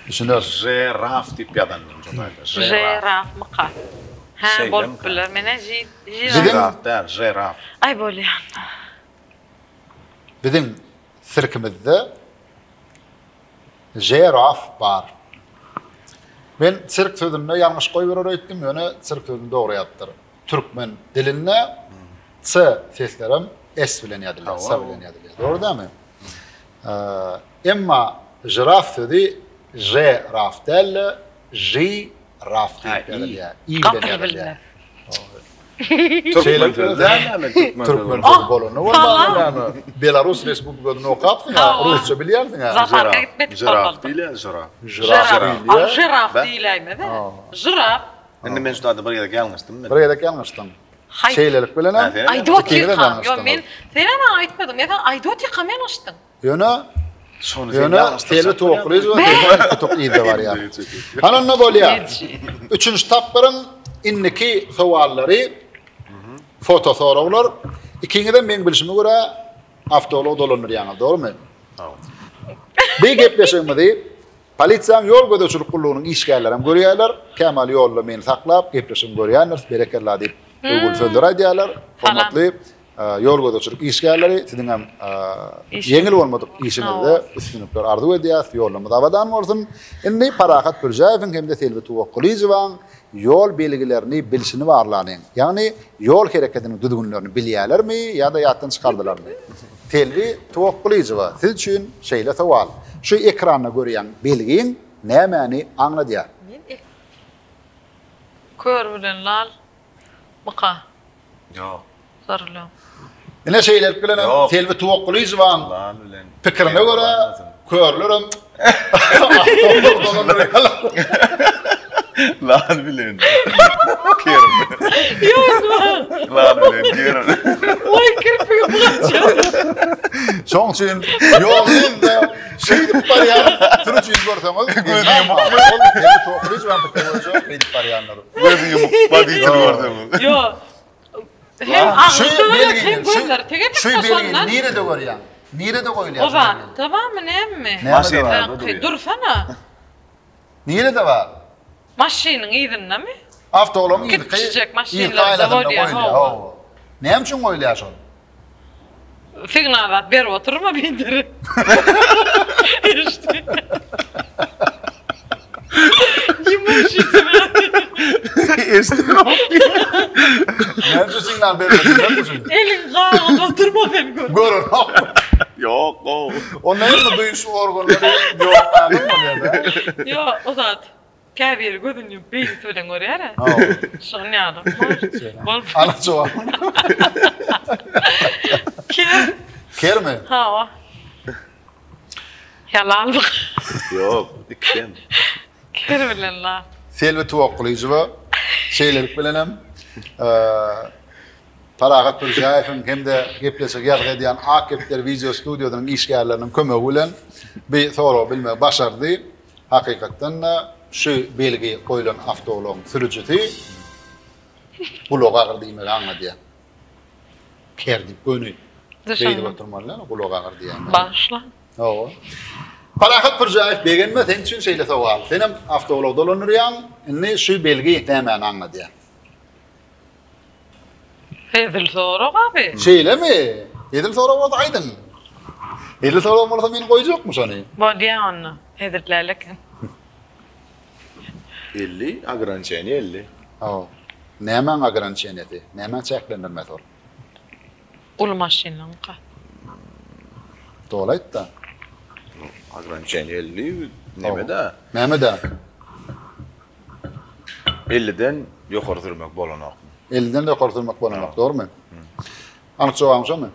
düşüneris. Žeraf diýip ýazan men şo taýda. Žerafmyka? Hä, bolup biler. Men-ä žiraf däl, žeraf. Aý bolýa. Biziň sirkimizde žeraf bar. Men sirk sözünde ýalňyş goýberer öýtdüm, ýöne sirk sözüni dogry ýazypdyr. Türkmen dilinde C seslerem S bilen ýazylýar, S bilen ýazylýar. Dogry dälmi? Emma žiraf sözi Ž-raf däl-de, Ži-raf diýip ýazylýar. I bilen ýazylýar. Türkmen sözi däl näme türkmen sözi. Türkmen sözi bolany bolmany näme? Belarus Respublikasyny okapsyň-a, rusça bilýänsiň-ä. Zaparka gitmedik Žiraf diýilýär, žiraf. Žiraf diýilýär. Žiraf diýiläýmez-ä. Žiraf. Indi men şu taýda bir gezek ýalňyşdym men. Bir gezek ýalňyşdyň. Şeýlelik bilenem Aýdyp otyrkam, ýok men senem maňa aýtmadyň, men saňa aýdyp otyrkam ýalňyşdyň. Ýöne Ýöne Selbi Towakgulyjowa senden iki utuk yzda barýar. Hany onda bolýar. Üçünji tapgyryň indiki sowallary foto soraglar. Ikiňizem meň bilşime görä awtoulag dolandyrýaňyz, dogrumy? Bu gepleşigimizi Polisiýanyň ýol gözegçilik gullugynyň işgärlerem görýärler. Kämal ýolda meni saklap, gepleşigimi görýändiris, berekella diýip öwgüli sözler aýdýarlar. Hormatly ýol gözegçilik işgärleri, siziňem ýeňil bolmadyk işiňizde üstünlikler arzuw edýäris. Ýollarymyz abadan bolsun. Indi Parahat Pürjäýewiň hem-de Selbi Tuwakgylyjowaň ýol belgilerini bilşini barlanyň. Ýagny ýol hereketiniň düzgünlerini bilýärlermi ýa-da ýatdan çykardylarmy? Selbi Tuwakgylyjowa, siz üçin şeýle sowal, Şu ekranda görýän belgiň nämäni aňladýar? Kör bilen lal myka? Ýok. Sorulan. Ine şeýlelik bilenem Selbi Tuwakgylyjowaň pikirine görä körlerem awtoulag dolandyrýarlar. Lal bilen ker. Ýok. Lal bilen ker. Oý kirpigim gaçýar. Şoň üçin ýolda şeýdip barýan sürüjini görseňiz gözi ýumuk. Ol Selbi Tuwakgylyjowaň pikiri boýunça şeýdip barýanlar. Gözi ýumuk woditel görseňiz. Ýok. Hem agzy töwerek hem gözleri tegelek Şu belgini nirede görýäň? Nirede goýulýar? O zatda barmy nämemi? Maşynlarda durýar. Dursana. Nirede bar? Maşynyň yzyndamy? Awtoulagyň yzky Kiçijek yzky maşynlarda aýnasynda bolýar, goýulýar. hawa. Hawa. Näme üçin goýulýar şol? Signal zat berip oturma biderek. Eşidinok. Näme üçin signal bermediler bu üçin? Eliň gagyp oturma sen gör. Görenok. Ýok, gow. Onda hem duýuş organlary ýok adam bolýar-da. Ýok, o zat. Käbiri gözüni ýumup beýnisi bilen görýär-ä. Şonuň ýaly. Bolup. Anyk jogap. Ker. Kermi? Hawa. Ýalanlyk. Ýok, ikisem. Ker bilen lal. Selbi Tuwakgylyjowa şeýlelik bilenem Parahat Pürjäýewiň hem-de gepleşigi ýazgy edýän Ak kepderi wideo studiýasynyň işgärleriniň kömegi bilen bi soragy bilmegi başardy. Hakykatdan-da, şu belgi goýlan awtoulagyň sürüjisi gulagy agyr diýmegi aňladýar. Ker diýip göni beýdip oturmaly däl, gulagy agyr diýýän. Bagyşla. Hawa. Parahat Pürjäýew begenme, seň üçin şeýle sowal. Senem awtoulag dolandyrýaň, indi şu belgi nämäni aňladýar? Hezil sorag abi. Şeýlemi? Hezil sorag bolsa aýdyň. Hezil sorag bolsa men goýjakmy şony? Bolýa onda. Hezil däl eken. 50, ograniçeniýe 50. Hawa. Nämäň ograniçeniýesi? Nämäň çäklendirmesi ol? Uly maşynlaňka. Doly aýt-da. Ograniçeniýe 50 neme-dä? Näme-dä? 50-den ýokary sürmek bolanokmy? 50-den ýokary sürmek bolanok, dogrumy? Anyk jogabyň şomy?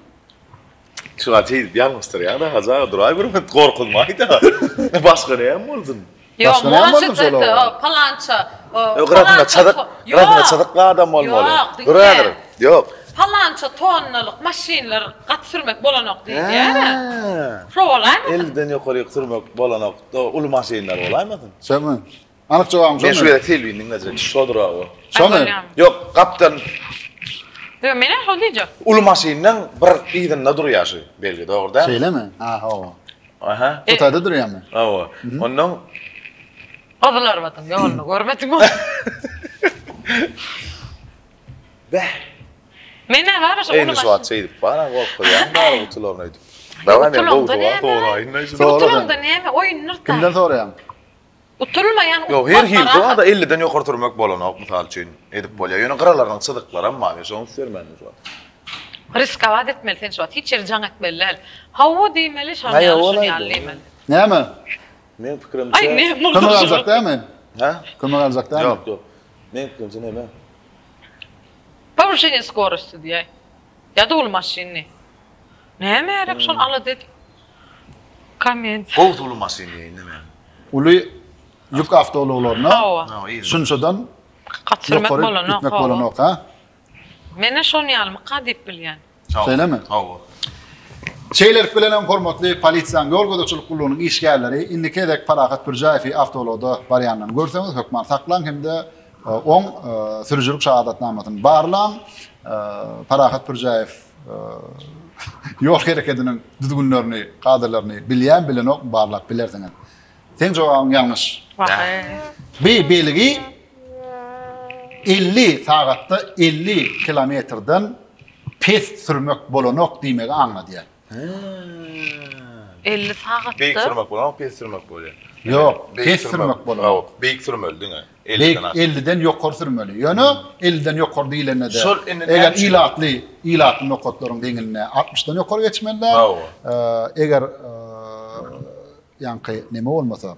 Şu wagt şeýdip ýalňyşdyrýaň-da Hajy aga, duraý bir minut gorkuzmaý-da. Başga näme bolsun? Ýok, Başga näme bolsun может şol это, oba? palança, Ýok, gyrasynda çyzyk, gyrasynda çyzykly adam bolmaly. Ýok, diňle. Dur häzir. Ýok. Palança tonnalyk maşynlar gaty sürmek bolanok diýýär-ä. Şo bolaýmasyn? Elliden ýokaryk sürmek bolanok. Uly maşynlar bolaýmasyn? Şomy? Anyk jogabyň şomy? Men şu gezek Selbini diňlejek. Şodur aga. Şomy? Ýok, gapdan. Ýok, menem şol diýjek. Uly maşyndan bir yzynda durýar şu belgi, dogry dälmi? Şeýlemi? Ha, hawa. Aha. Bu taýda durýarmy? Hawa. Ondan Gyzylarbadyň ýoluny görmediňmi? Bäh. Men-ä bar şo uly Endi şu wagt şeýdip bar-a gorkuzýaň bary gutularyny öýdüp. Daway men gowy sowal soraýyn-da şuny. Utulaňda näme oýundyr-da. Kimden soraýaň? Utulmaýan Ýok, her hili zada elliden ýokary sürmek bolanok, mysal üçin, edip bolýar. Ýöne gyralarynyň çyzyklaram bar, men şoňa üns bermändim şu wagt. Riskowat etmeli sen şu wagt, hiç ýere jaň etmeli däl. Hawa diýmeli, şon ýaly, şun ýaly diýmeli. Näme? Meň pikirimçe. Aý, näme boldy? Kömek aljak dälmi? Hä? Kömek aljak dälmi? Ýok, ýok. Meň pikirimçe näme? Powyşeniýe skorosti diýäý. Ýa-da uly maşynny. Näme gerek şol alada edip. Komment. Gowsy uly maşyn diýeýin men. Uly ýük awtoulaglaryna şunçadan ýokary gitmek bolanok ha? Menä şon ýalymyka diýip bilýän. Şeýlemi? Hawa. Şeýlelik bilenem hormatly polisiýanyň ýol gözegçilik gullugynyň işgärleri indiki gezek Parahat Pürjäýewi awtoulagda barýanyny görseňiz hökman saklaň hem-de oň sürüjilik şahadatnamasyny barlaň. Parahat Pürjäýew ýol herekediniň düzgünlerini, kadalaryny bilýän, bilenokmy barlap bilersiňiz. Seň jogabyň ýalňyş. Bi belgi 50 sagatda 50 kilometrden pes sürmek bolanok diýmegi aňladýar. 50 sagatda? Beýik sürmek bolanok, pes sürmek bolýar. Ýok, pes sürmek bolanok. Beýik sürmeli diňe. Beýik 50-den ýokary sürmeli. Ýöne 50-den ýokary diýlende-de, eger ilatly, ilatly nokatlaryň deňinde 60-dan ýokary geçmeli däl. Eger ýaňky neme bolmasa,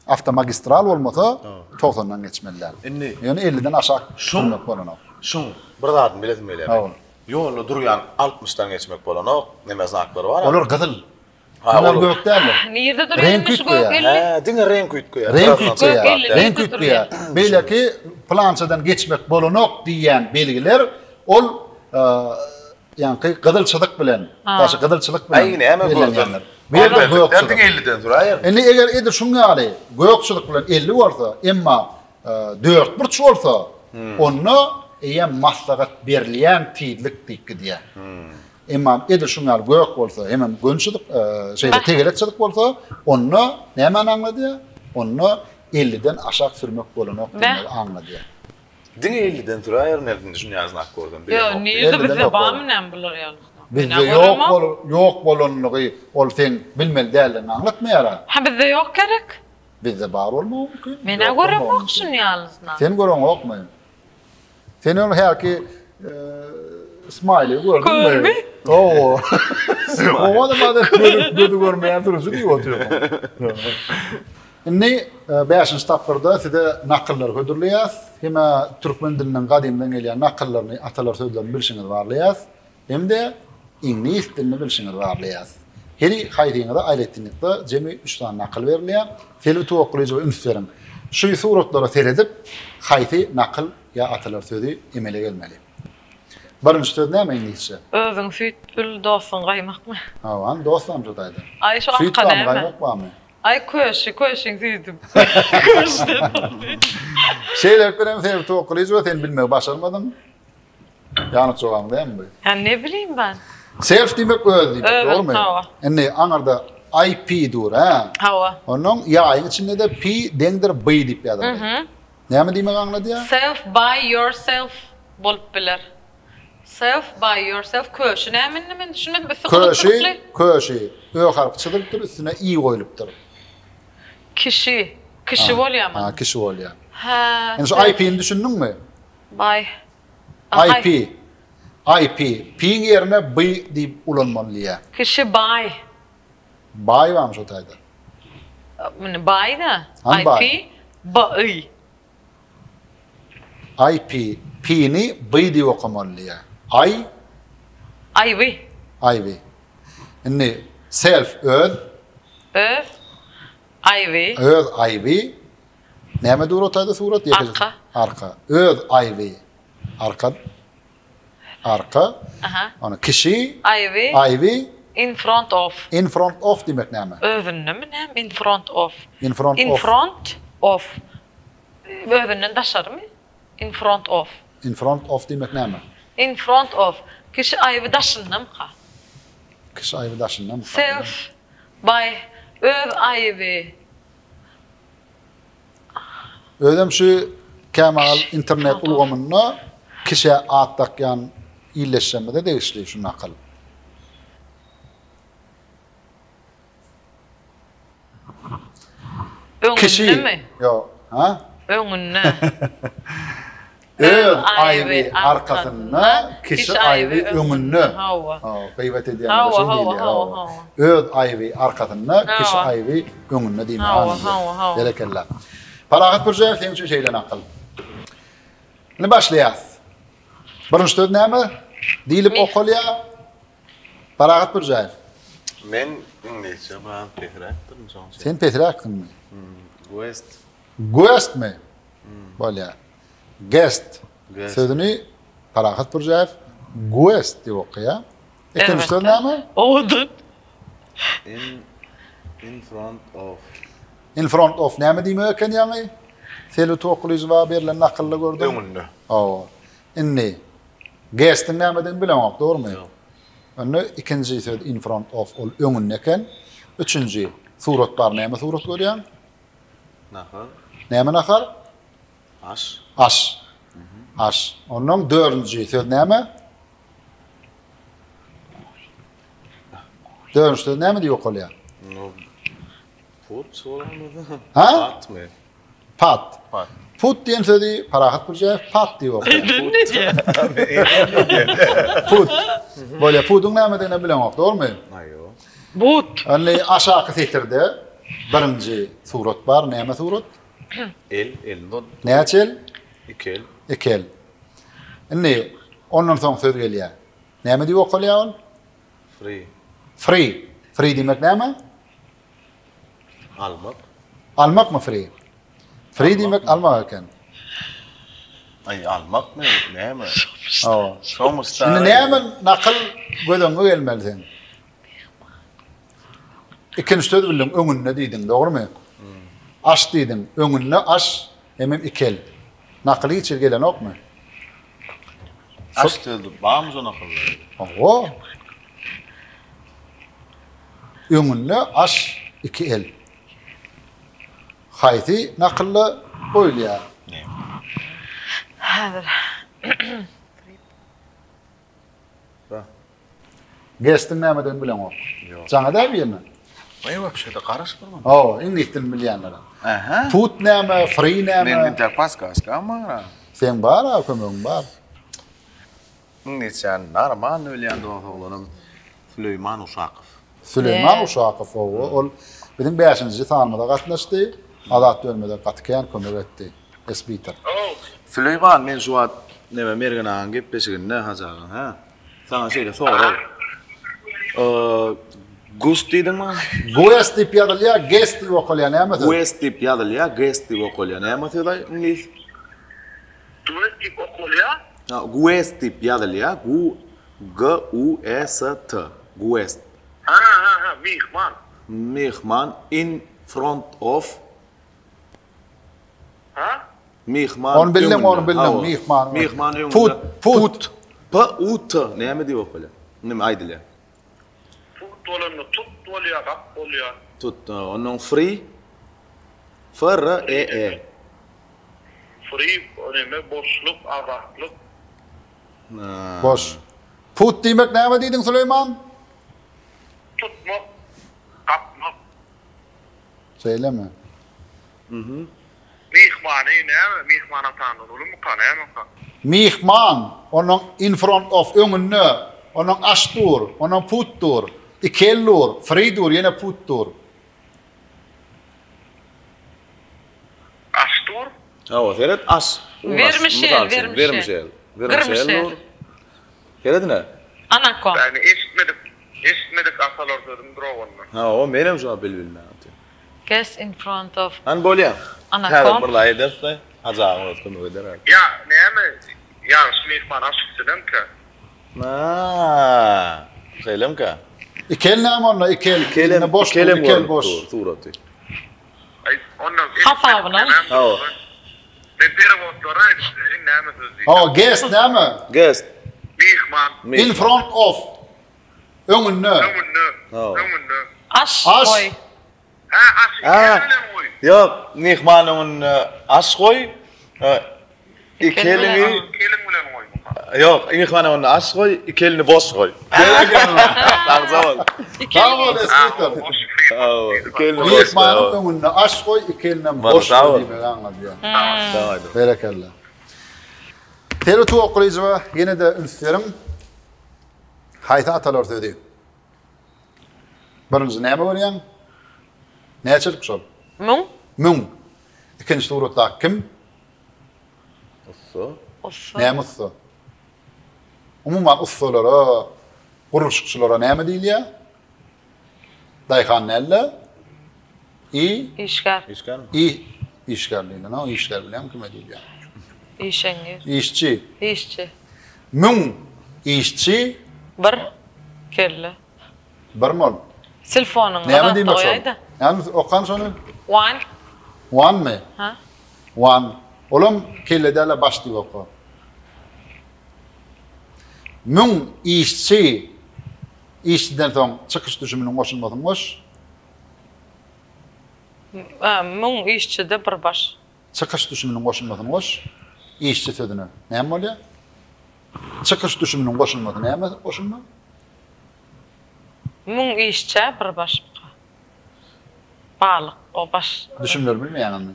awtomagistral bolmasa 90-dan geçmeli däl. Ýöne 50-den aşak sürmek bolanok. Şuň bir zadyny bilesim gelýär. Ýolda durýan 60-dan geçmek bolanok, neme znaklary bar. Olar gyzyl. Olar gök däldir. Nirde durýar indi şu gök 50? Hä, diňe reňk üýtgeýär. Reňk üýtgeýär. Reňk üýtgeýär. Beýleki plançadan geçmek bolanok diýýän belgiler ol ýaňky gyzyl çyzyk bilen, daşy gyzyl çyzyk bilen. Aý, näme görseň. Bu ýerde gök çyzyk. Diňe 50-den suraýar. Indi eger edil şuň ýaly gök çyzyk bilen 50 bolsa, emma dörtburç bolsa, onda eýýäm maslahat berilýän tizlik diýip gidýär. Emma edil şuň ýaly gök bolsa, hemem göni çyzyk, şeýle tegelek çyzyk bolsa, onda nämäni aňladýar? Onda 50-den aşak sürmek bolanok diýmegi aňladýar. Diňe 50-den süräýerin indi şuny ýaly znak görsem. Ýok, nirde bizde barmy näme bular ýaly znak? Bizde ýok bol, ýok bolanlygy ol seň bilmeli däldigiňi aňlatmaýar-a. Ha bizde ýok gerek. Bizde bar bolmagy mümkin. Men-ä göremok şuny ýaly znak. Sen göreňokmy? Sen ol häki smaýly gördüňmi? Görmi? Hawa. Oňa-da madem gözi görmeýän sürüji diýip otyrsyň. Indi bäşinji tapgyrda size nakyllary hödürleýäs. Hem-ä türkmen diliniň gadymdan gelýän nakyllaryny, atalar sözlerini bilşiňizi barlaýas. Hem-de iňlis dilini bilşiňizi barlaýas. Her haýsyňyza aýratynlykda jemi üç sany nakyl berilýär. Selbi Tuwakgylyjowa üns beriň. Şu suratlara seredip, haýsy nakyl ýa atalar sözi emele gelmeli? Birinji söz näme iňlisçe? Özüň süýt bil, dostuň gaýmakmy? Hawa, hany dost barmy şu taýda? Aý, şu Süýt arka barmy, näme? gaýmak barmy? Aý, köşi, köşiň süýdi. Köşiden boldy. Şeýlelik bilen Selbi Tuwakgylyjowa sen bilmegi başarmadyň. Ýanyk jogabyň dälmi bu? Hä ne bileyim ben. Self diýmek öz diýmek, Öz, dogrumy? hawa. Indi aňyrda IP dur, hä? Hawa. Onnoň ýaýyň içinde-de P deňdir B diýip ýazyldy. Näme diýmegi aňladýar? Self by yourself bolup biler. Self by yourself köşi näme indi men düşünmedim üsti gyzyl Köşi, çyzykly. köşi. Ö harpy çyzylypdyr, üstüne i goýlupdyr. Kişi, kişi bolýar Ha, munda. kişi bolýar. Hä. Indi şu IP-ni düşündiňmi? Baý. IP. IP. P-iň ýerine B diýip ulanmaly diýýär. Kişi baý. Baý barmy şo taýda? Muny baý-da. Hany baý? IP B-y. IP. P-ni B diýip okamaly diýýär. I. Aýby. Aýby. Indi self öz. Öz. Aýby. Öz aýby. Näme dur o taýda surat? Arka. Arka. Öz aýby. Arka. Arka. Aha. Ony kişi. Aýby. Aýby. In front of. In front of diýmek näme? Özündemi näme? In front of. In front of. In front of. Özünden daşarymy? In front of. In front of diýmek näme? In front of. Kişi aýby daşyndamyka? Kişi aýby daşyndamyka? Self by öz aýby. Özem şu kämahal internet ulgamynda kişä at dakýan illeşjemize degişli şu nakyl. Öňündemi? Ýok. Ha? Öňünde. Öz aýby arkasynda, kişi aýby öňünde. Hawa. Gybat edýänlere şeý diýilýär. Hawa, hawa. Öz aýby arkasynda, kişi aýby öňünde diýmek. Hawa, hawa, hawa. Berekella. Parahat Pürjäýew seň üçin şeýle nakyl. Indi başlaýas. Birinji söz näme diýlip okalýar? Parahat Pürjäýew. Men iňlisçe biraz pesräkdirin şoň üçin. Sen pesräksiňmi? Guest. Guestmi? Bolýar. Guest sözüni Parahat Pürjäýew guest diýip okaýar. Ikinji söz näme? Owadan. In in front of. In front of näme diýmek eken ýaňy? Selbi Toklyjowa berlen nakylda gördüm. Öňünde. Hawa. Indi guestiň nämedigini bileňok, dogrumy? Ýok. Onda ikinji söz in front of ol öňünde eken. Üçünji surat bar, näme surat görýäň? Nahar. Näme nahar? Aş. Aş. Aş. Ondan dördünji söz näme? Dördünji söz näme diýip okalýar? Put bolanmy? Ha? Patmy? Pat. Pat. Put diýen sözi Parahat Pürjäýew pat diýip okaýar. Eden ne diýen? Put. Bolýar. Puduň nämedigini bileňok, dogrumy? Aýo. But. Indi aşaky setirde birinji surat bar. Näme surat? El, elini tut. Näçe el? Iki el. Iki el. Indi ondan soň söz gelýär. Näme diýip okalýar ol? Free. Free. Free diýmek näme? Almak. Almakmy free? Free diýmek almak eken. Aý almakmy näme? Hawa. Şomuş Indi näme nakyl göz öňüňe gelmeli seň? Ikinji söz bildiň öňünde diýdiň, dogrumy? Aş diýdiň, öňünde aş hemem ikel. Nakyl hiç ýeri gelenokmy? Aş sözi barmy şo nakylda? Hawa. Öňünde aş, iki el. Haýsy nakylda goýulýar? Häzir. Gestiň nämedigini bileňok. Ýok. Jaňa däl birine. Aý wapşe-de garaşmyrman. Hawa, iňlis dilini bilýänlere. Aha. Put näme, free näme? Men entek paskaskam bar-a. Seň bar-a, kömegiň bar. Iňlisçäni normalny bilýän dos oglanym Süleýman Uşakow. Süleýman Uşakow hawa, ol biziň bäşinji sanymyza gatnaşdy. Azat dönmede gaty kän kömek etdi. Esbiter. Süleýman men şu wagt neme Mergen agaň gepleşiginde Hajy agaň hä? Saňa şeýle sorag. Gust diýdiň maňa? Guest diýip ýazylýar, guest diýip okalýar näme söz? Guest diýip ýazylýar, guest diýip okalýar. Näme söz aý iňlis? Guest diýip okalýar. Ha, guest diýip ýazylýar. Gu G U E S T. Guest. Ha ha ha myhman. Myhman in front of Ha? Myhman Ony bildim, öňünde. ony bildim. Hawa. Myhman. Myhman öňünde. Put, put. P U T näme diýip okalýar? Näme aýdylýar? Put bolanda tut bolýar, gap bolýar. Tut. Ondan free F R E E. Free näme boşluk, azatlyk. Boş. Put diýmek näme diýdiň Süleýman? Tutmak, gapmak. Şeýlemi? Myhman. Myhmany näme? Myhman atandan ulumyka nämeka? Myhman, onuň in front of öňünde, onuň aş dur, onuň put dur, iki el dur, free dur, ýene put dur. Aş dur. Hawa, seret aş. Wermişel, Wermişel. wermişel. Wermişel dur. Seret ine. Anakom. Ýagny eşitmedik, eşitmedik atalar sözüm dur onda. Hawa, menem şu bil bilmän otyryn. Guest in front of Hany bolýa. Anakom. Häzir bir laý ederis-le. Hajy agaň özi kömek eder häzir. Ýa näme ýagşy myhman aş üstünemkä? Aa, şeýlemkä? Iki el näme onda? Iki el. Iki elem, boş iki elem iki el görnüp boş. dur suraty. Aý, onda Hasabyna. Hawa. Men perewotlary aýdyp bereýin näme söz diýseň. Hawa, guest näme? Guest. Myhman. In front of. Öňünde. Öňünde. Hawa. Öňünde. Aş Aş. goý. Hä, aşy iki el bilen goý. Ýok, myhman öňünde aş goý. Iki eliňi Iki eliň bilen goý. Ýok, myhman öňünde aş goý, iki elini boş goý. Sagja bol. Sag bol, Espeter. Myhmanyň öňünde aş goý, iki elinem boş goý diýmegi aňladýar. Berekella. Seri Tuwakgylyjowa ýene-de üns beriň. Haýsy atalar sözi? Birinji näme görýäň? Näçelik şol? Müň. Müň. Ikinji suratdaky kim? Ussa. Ussa. Näme ussa? Umuman ussalara, gurluşykçylara näme diýilýär? Daýhan däl-de, i Işgär. Işgärmi? I işgär diýlen, ha, işgär bilýäňmi kime diýilýär? Işeňňir. Işçi. Işçi. Müň işçi. Bir kelle. Birmi ol? Telefonyňy Näme zatda diýmek şol? goýaýda. Näme okan şony? One. One-my? Ha. One. Olam kelle däl-de baş diýip oka. Müň işçi işçiden soň çykyş düşüminiň goşulmasyny goş. Müň işçide bir baş. Çykyş düşüminiň goşulmasyny goş. Işçi sözüne. Näme bolýar? Çykyş düşüminiň goşulmasy näme goşulma? Müň işçä bir başmyka? Balyk, o baş. Düşümleri bilmeýäňizmi?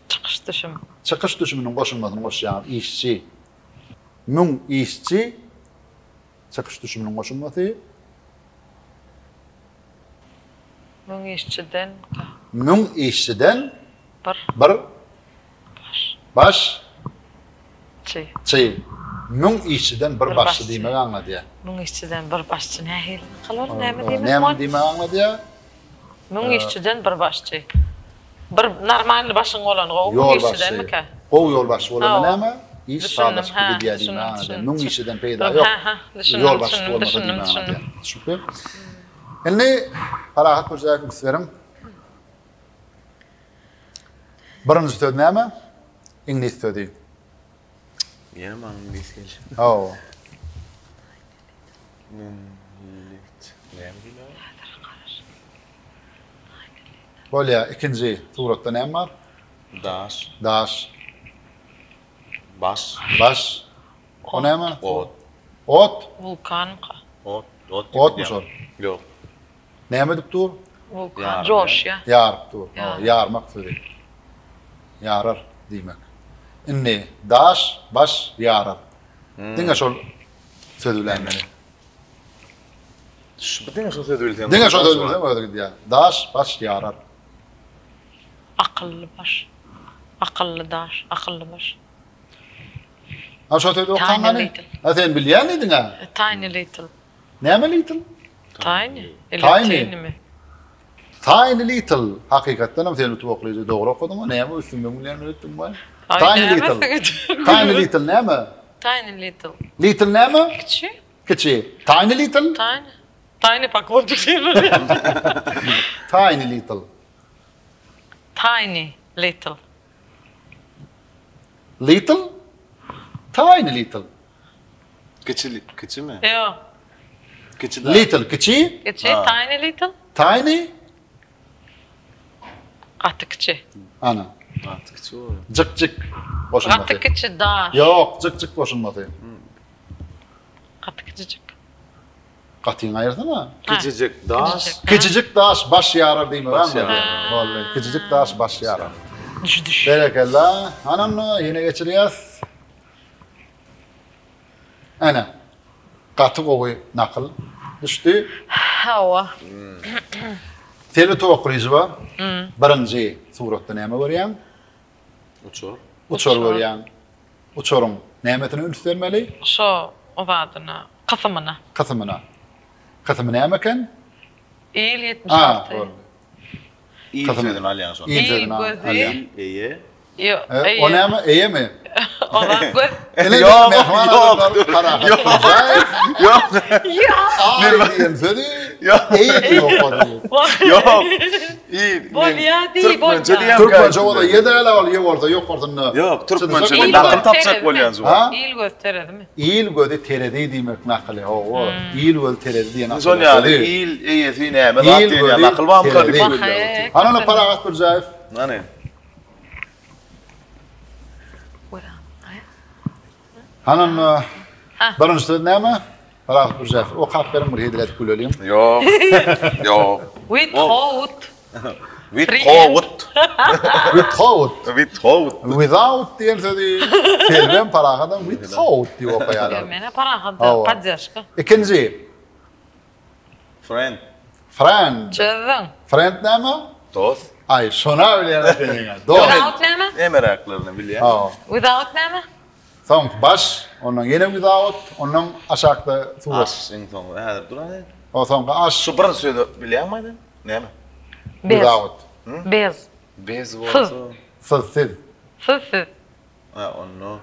Çykyş düşüm. Çykyş düşüminiň goşulmasyny goşýaňyz. Işçi. Müň işçi çykyş düşüminiň goşulmasy. Müň işçiden. Müň işçiden Bir. Bir. Baş. Baş. Çy. Çy. Müň işçiden bir başçy diýmegi aňladýar. Müň işçiden bir başçy nähili nakyl ol? Näme diýmek Näme diýmegi aňladýar? Müň işçiden bir başçy. Bir normalny başyň bolany gowy, müň işçidenmikä? Gowy ýolbaşçy bolanda näme? Iş sazlaşykly gidýär diýmegi aňladýar. Müň işçiden peýda ýok. Ýolbaşçy bolmasa diýmegi aňladýar. Düşnükli? Indi Parahat Pürjäýew üns beriň. Birinji söz näme? Iňlis sözi. Ýene maňa iňlis geldi. Hawa. Näme diýilýär? Bolýar, ikinji suratda näme bar? Daş. Daş. Baş. Baş. O näme? Ot. Ot? Wulkanmyka? Ot, ot. Otmy şol? Ýok. Näme edip dur? Wulkan joşýar. Ýaryp dur. Hawa, ýarmak sözi. Ýarar diýmek. Indi daş, baş, ýarar. Diňe şol sözi biläýmeli. Şu diňe şol sözi bilseň. Diňe şol sözi bilseň özi gidýär. Daş, baş, ýarar. Akylly baş. Akylly daş, akylly baş. Ha şo sözi okan hany? Ha sen bilýän diýdiň-ä. Tiny little. Näme little? Tiny. Tiny. Tiny little. Hakykatdan hem sen utup oklyja dogry okadyň. Näme üstünden gülýän öýtdüm baý. Tiny little. Tiny little näme? Tiny little. Little näme? Kiçi. Kiçi. Tiny little? Tiny. Tiny poklonçik Tiny little. Tiny little. Little? Tiny little. Kiçi, kiçimi? Ýok. Kiçi da. Little, kiçi. Kiçi, tiny little. Tiny? Gaty kiçi. Ana. Gaty kiçi bolýar. Jyk-jyk goşulmasy. Gaty kiçi daş. Ýok, jyk-jyk goşulmasy. Gaty kiçijik. Gatyňy aýyrsana. Kiçijik daş. Kiçijik daş baş ýarar diýmegi aňladýar. Boldy. Kiçijik daş baş ýarar. Düş düş. Berekella. Hany onda ýene geçirýäs. Ene. Gaty gowy nakyl düşdi. Hawa. Selbi Towakgulyjowa, birinji suratda näme görýäň? Uçar. Uçar görýäň. Uçaryň nämesine üns bermeli? Şo o zadyna, kysymyna. Kysymyna. Kysymy näme eken? Il 76. Il sözüni alýaň şonda. Il sözüni alýaň. Eýe. Ýok, eýe. O näme? Eýemi? O zat göz. Ýok, ýok, ýok. Ýok. Aý diýen sözi eýe diýip okady. Ýok. Bolýa diý, bolýa. Türkmençe bolsa ýe däl ol, ýe bolsa ýokarsynda. Ýok, türkmençe nakyl tapjak bolýan şu wagt. Il gözi terezimi? Il gözi terezi diýmek nakyly, hawa. Il gözi terezi diýen akyl. Şol ýaly il eýesi näme zat diýen ýaly nakyl barmyka diýip oturýan. Hany onda Parahat Pürjäýew. Hany. Hany onda birinji söz näme? Parahat Pürjäýew okap beriň bir hezil edip güleliň. Ýok. Ýok. Without. Without. Without. Without. Without diýen sözi Selbem Parahatam without diýip okaýarlar. Menä Parahat podderžka. Ikinji. Friend. Friend. Çözdüň. Friend näme? Dost. Aý, şona bilýän ekeniň-ä. Dost. Without näme? Emeräklerini bilýän. Without näme? Soňky baş, ondan ýene without, ondan aşakda surat. Aş iň soňky. Häzir dur hany. O soňky aş. Şu birinji sözi bilýäňmi aýdan? Näme? Bez. Without. Bez. Bez bolsa. Syz. Syz, siz. Syz, siz. Ha, onda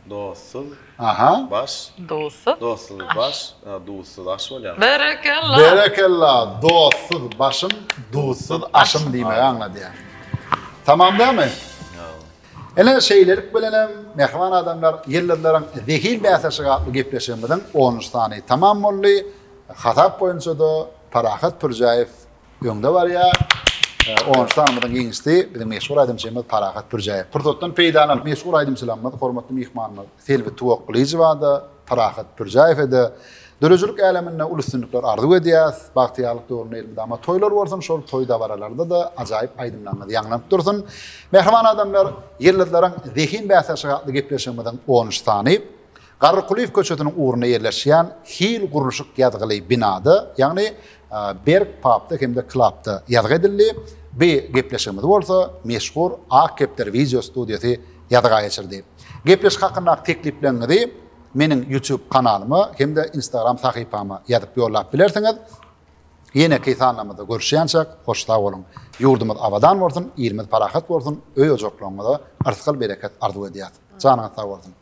dostsuz. Aha. Baş. Dostsuz. Dostsuz baş, duzsuz aş bolýar. Berekella. Berekella. Dostsuz başym, duzsuz aşym diýmegi aňladýar. Tamam dälmi? Ine, şeýlelik bilenem, mähriban adamlar, Ýyldyzlaryň zehin bäsleşigi atly gepleşigimiziň onunjy sany tamam boldy. Hasap boýunça-da Parahat Pürjäýew öňde barýar. Onunjy sanymyzyň ýeňijisi biziň meşhur aýdymçymyz Parahat Pürjäýew. Pursatdan peýdalanyp, meşhur aýdymçylarymyz, hormatly myhmanymyz Selbi Tuwakgylyjowa-da, Parahat Pürjäýewe-de döredijilik äleminde uly üstünlikler arzuw edýäs. Bagtyýarlyk döwründe elmydama toýlar bolsun, şol toý-dabaralarda-da ajaýyp aýdymlaryňyz ýaňlanyp dursun. Mähriban adamlar, Ýyldyzlaryň zehin bäsleşigi atly gepleşigimiziň onunjy sany Garry Kulyýew köçesiniň ugrunda ýerleşýän Hil gurluşyk ýazgyly binada, ýagny Berk pubda hem-de klabda ýazgy edildi. Bu gepleşigimizi bolsa meşhur Ak kepder wideo studiýasy ýazga geçirdi. Gepleşik hakyndaky teklipleriňizi meniň YouTube kanalyma hem-de Instagram sahypama ýazyp ýollap bilersiňiz. Ýeneki sanlarymyzda görüşýänçäk, hoş sag boluň! Ýurdumyz abadan bolsun, ilimiz parahat bolsun, öý-ojaklaryňyza yrsgal-bereket arzuw edýäs. Janyňyz sag bolsun!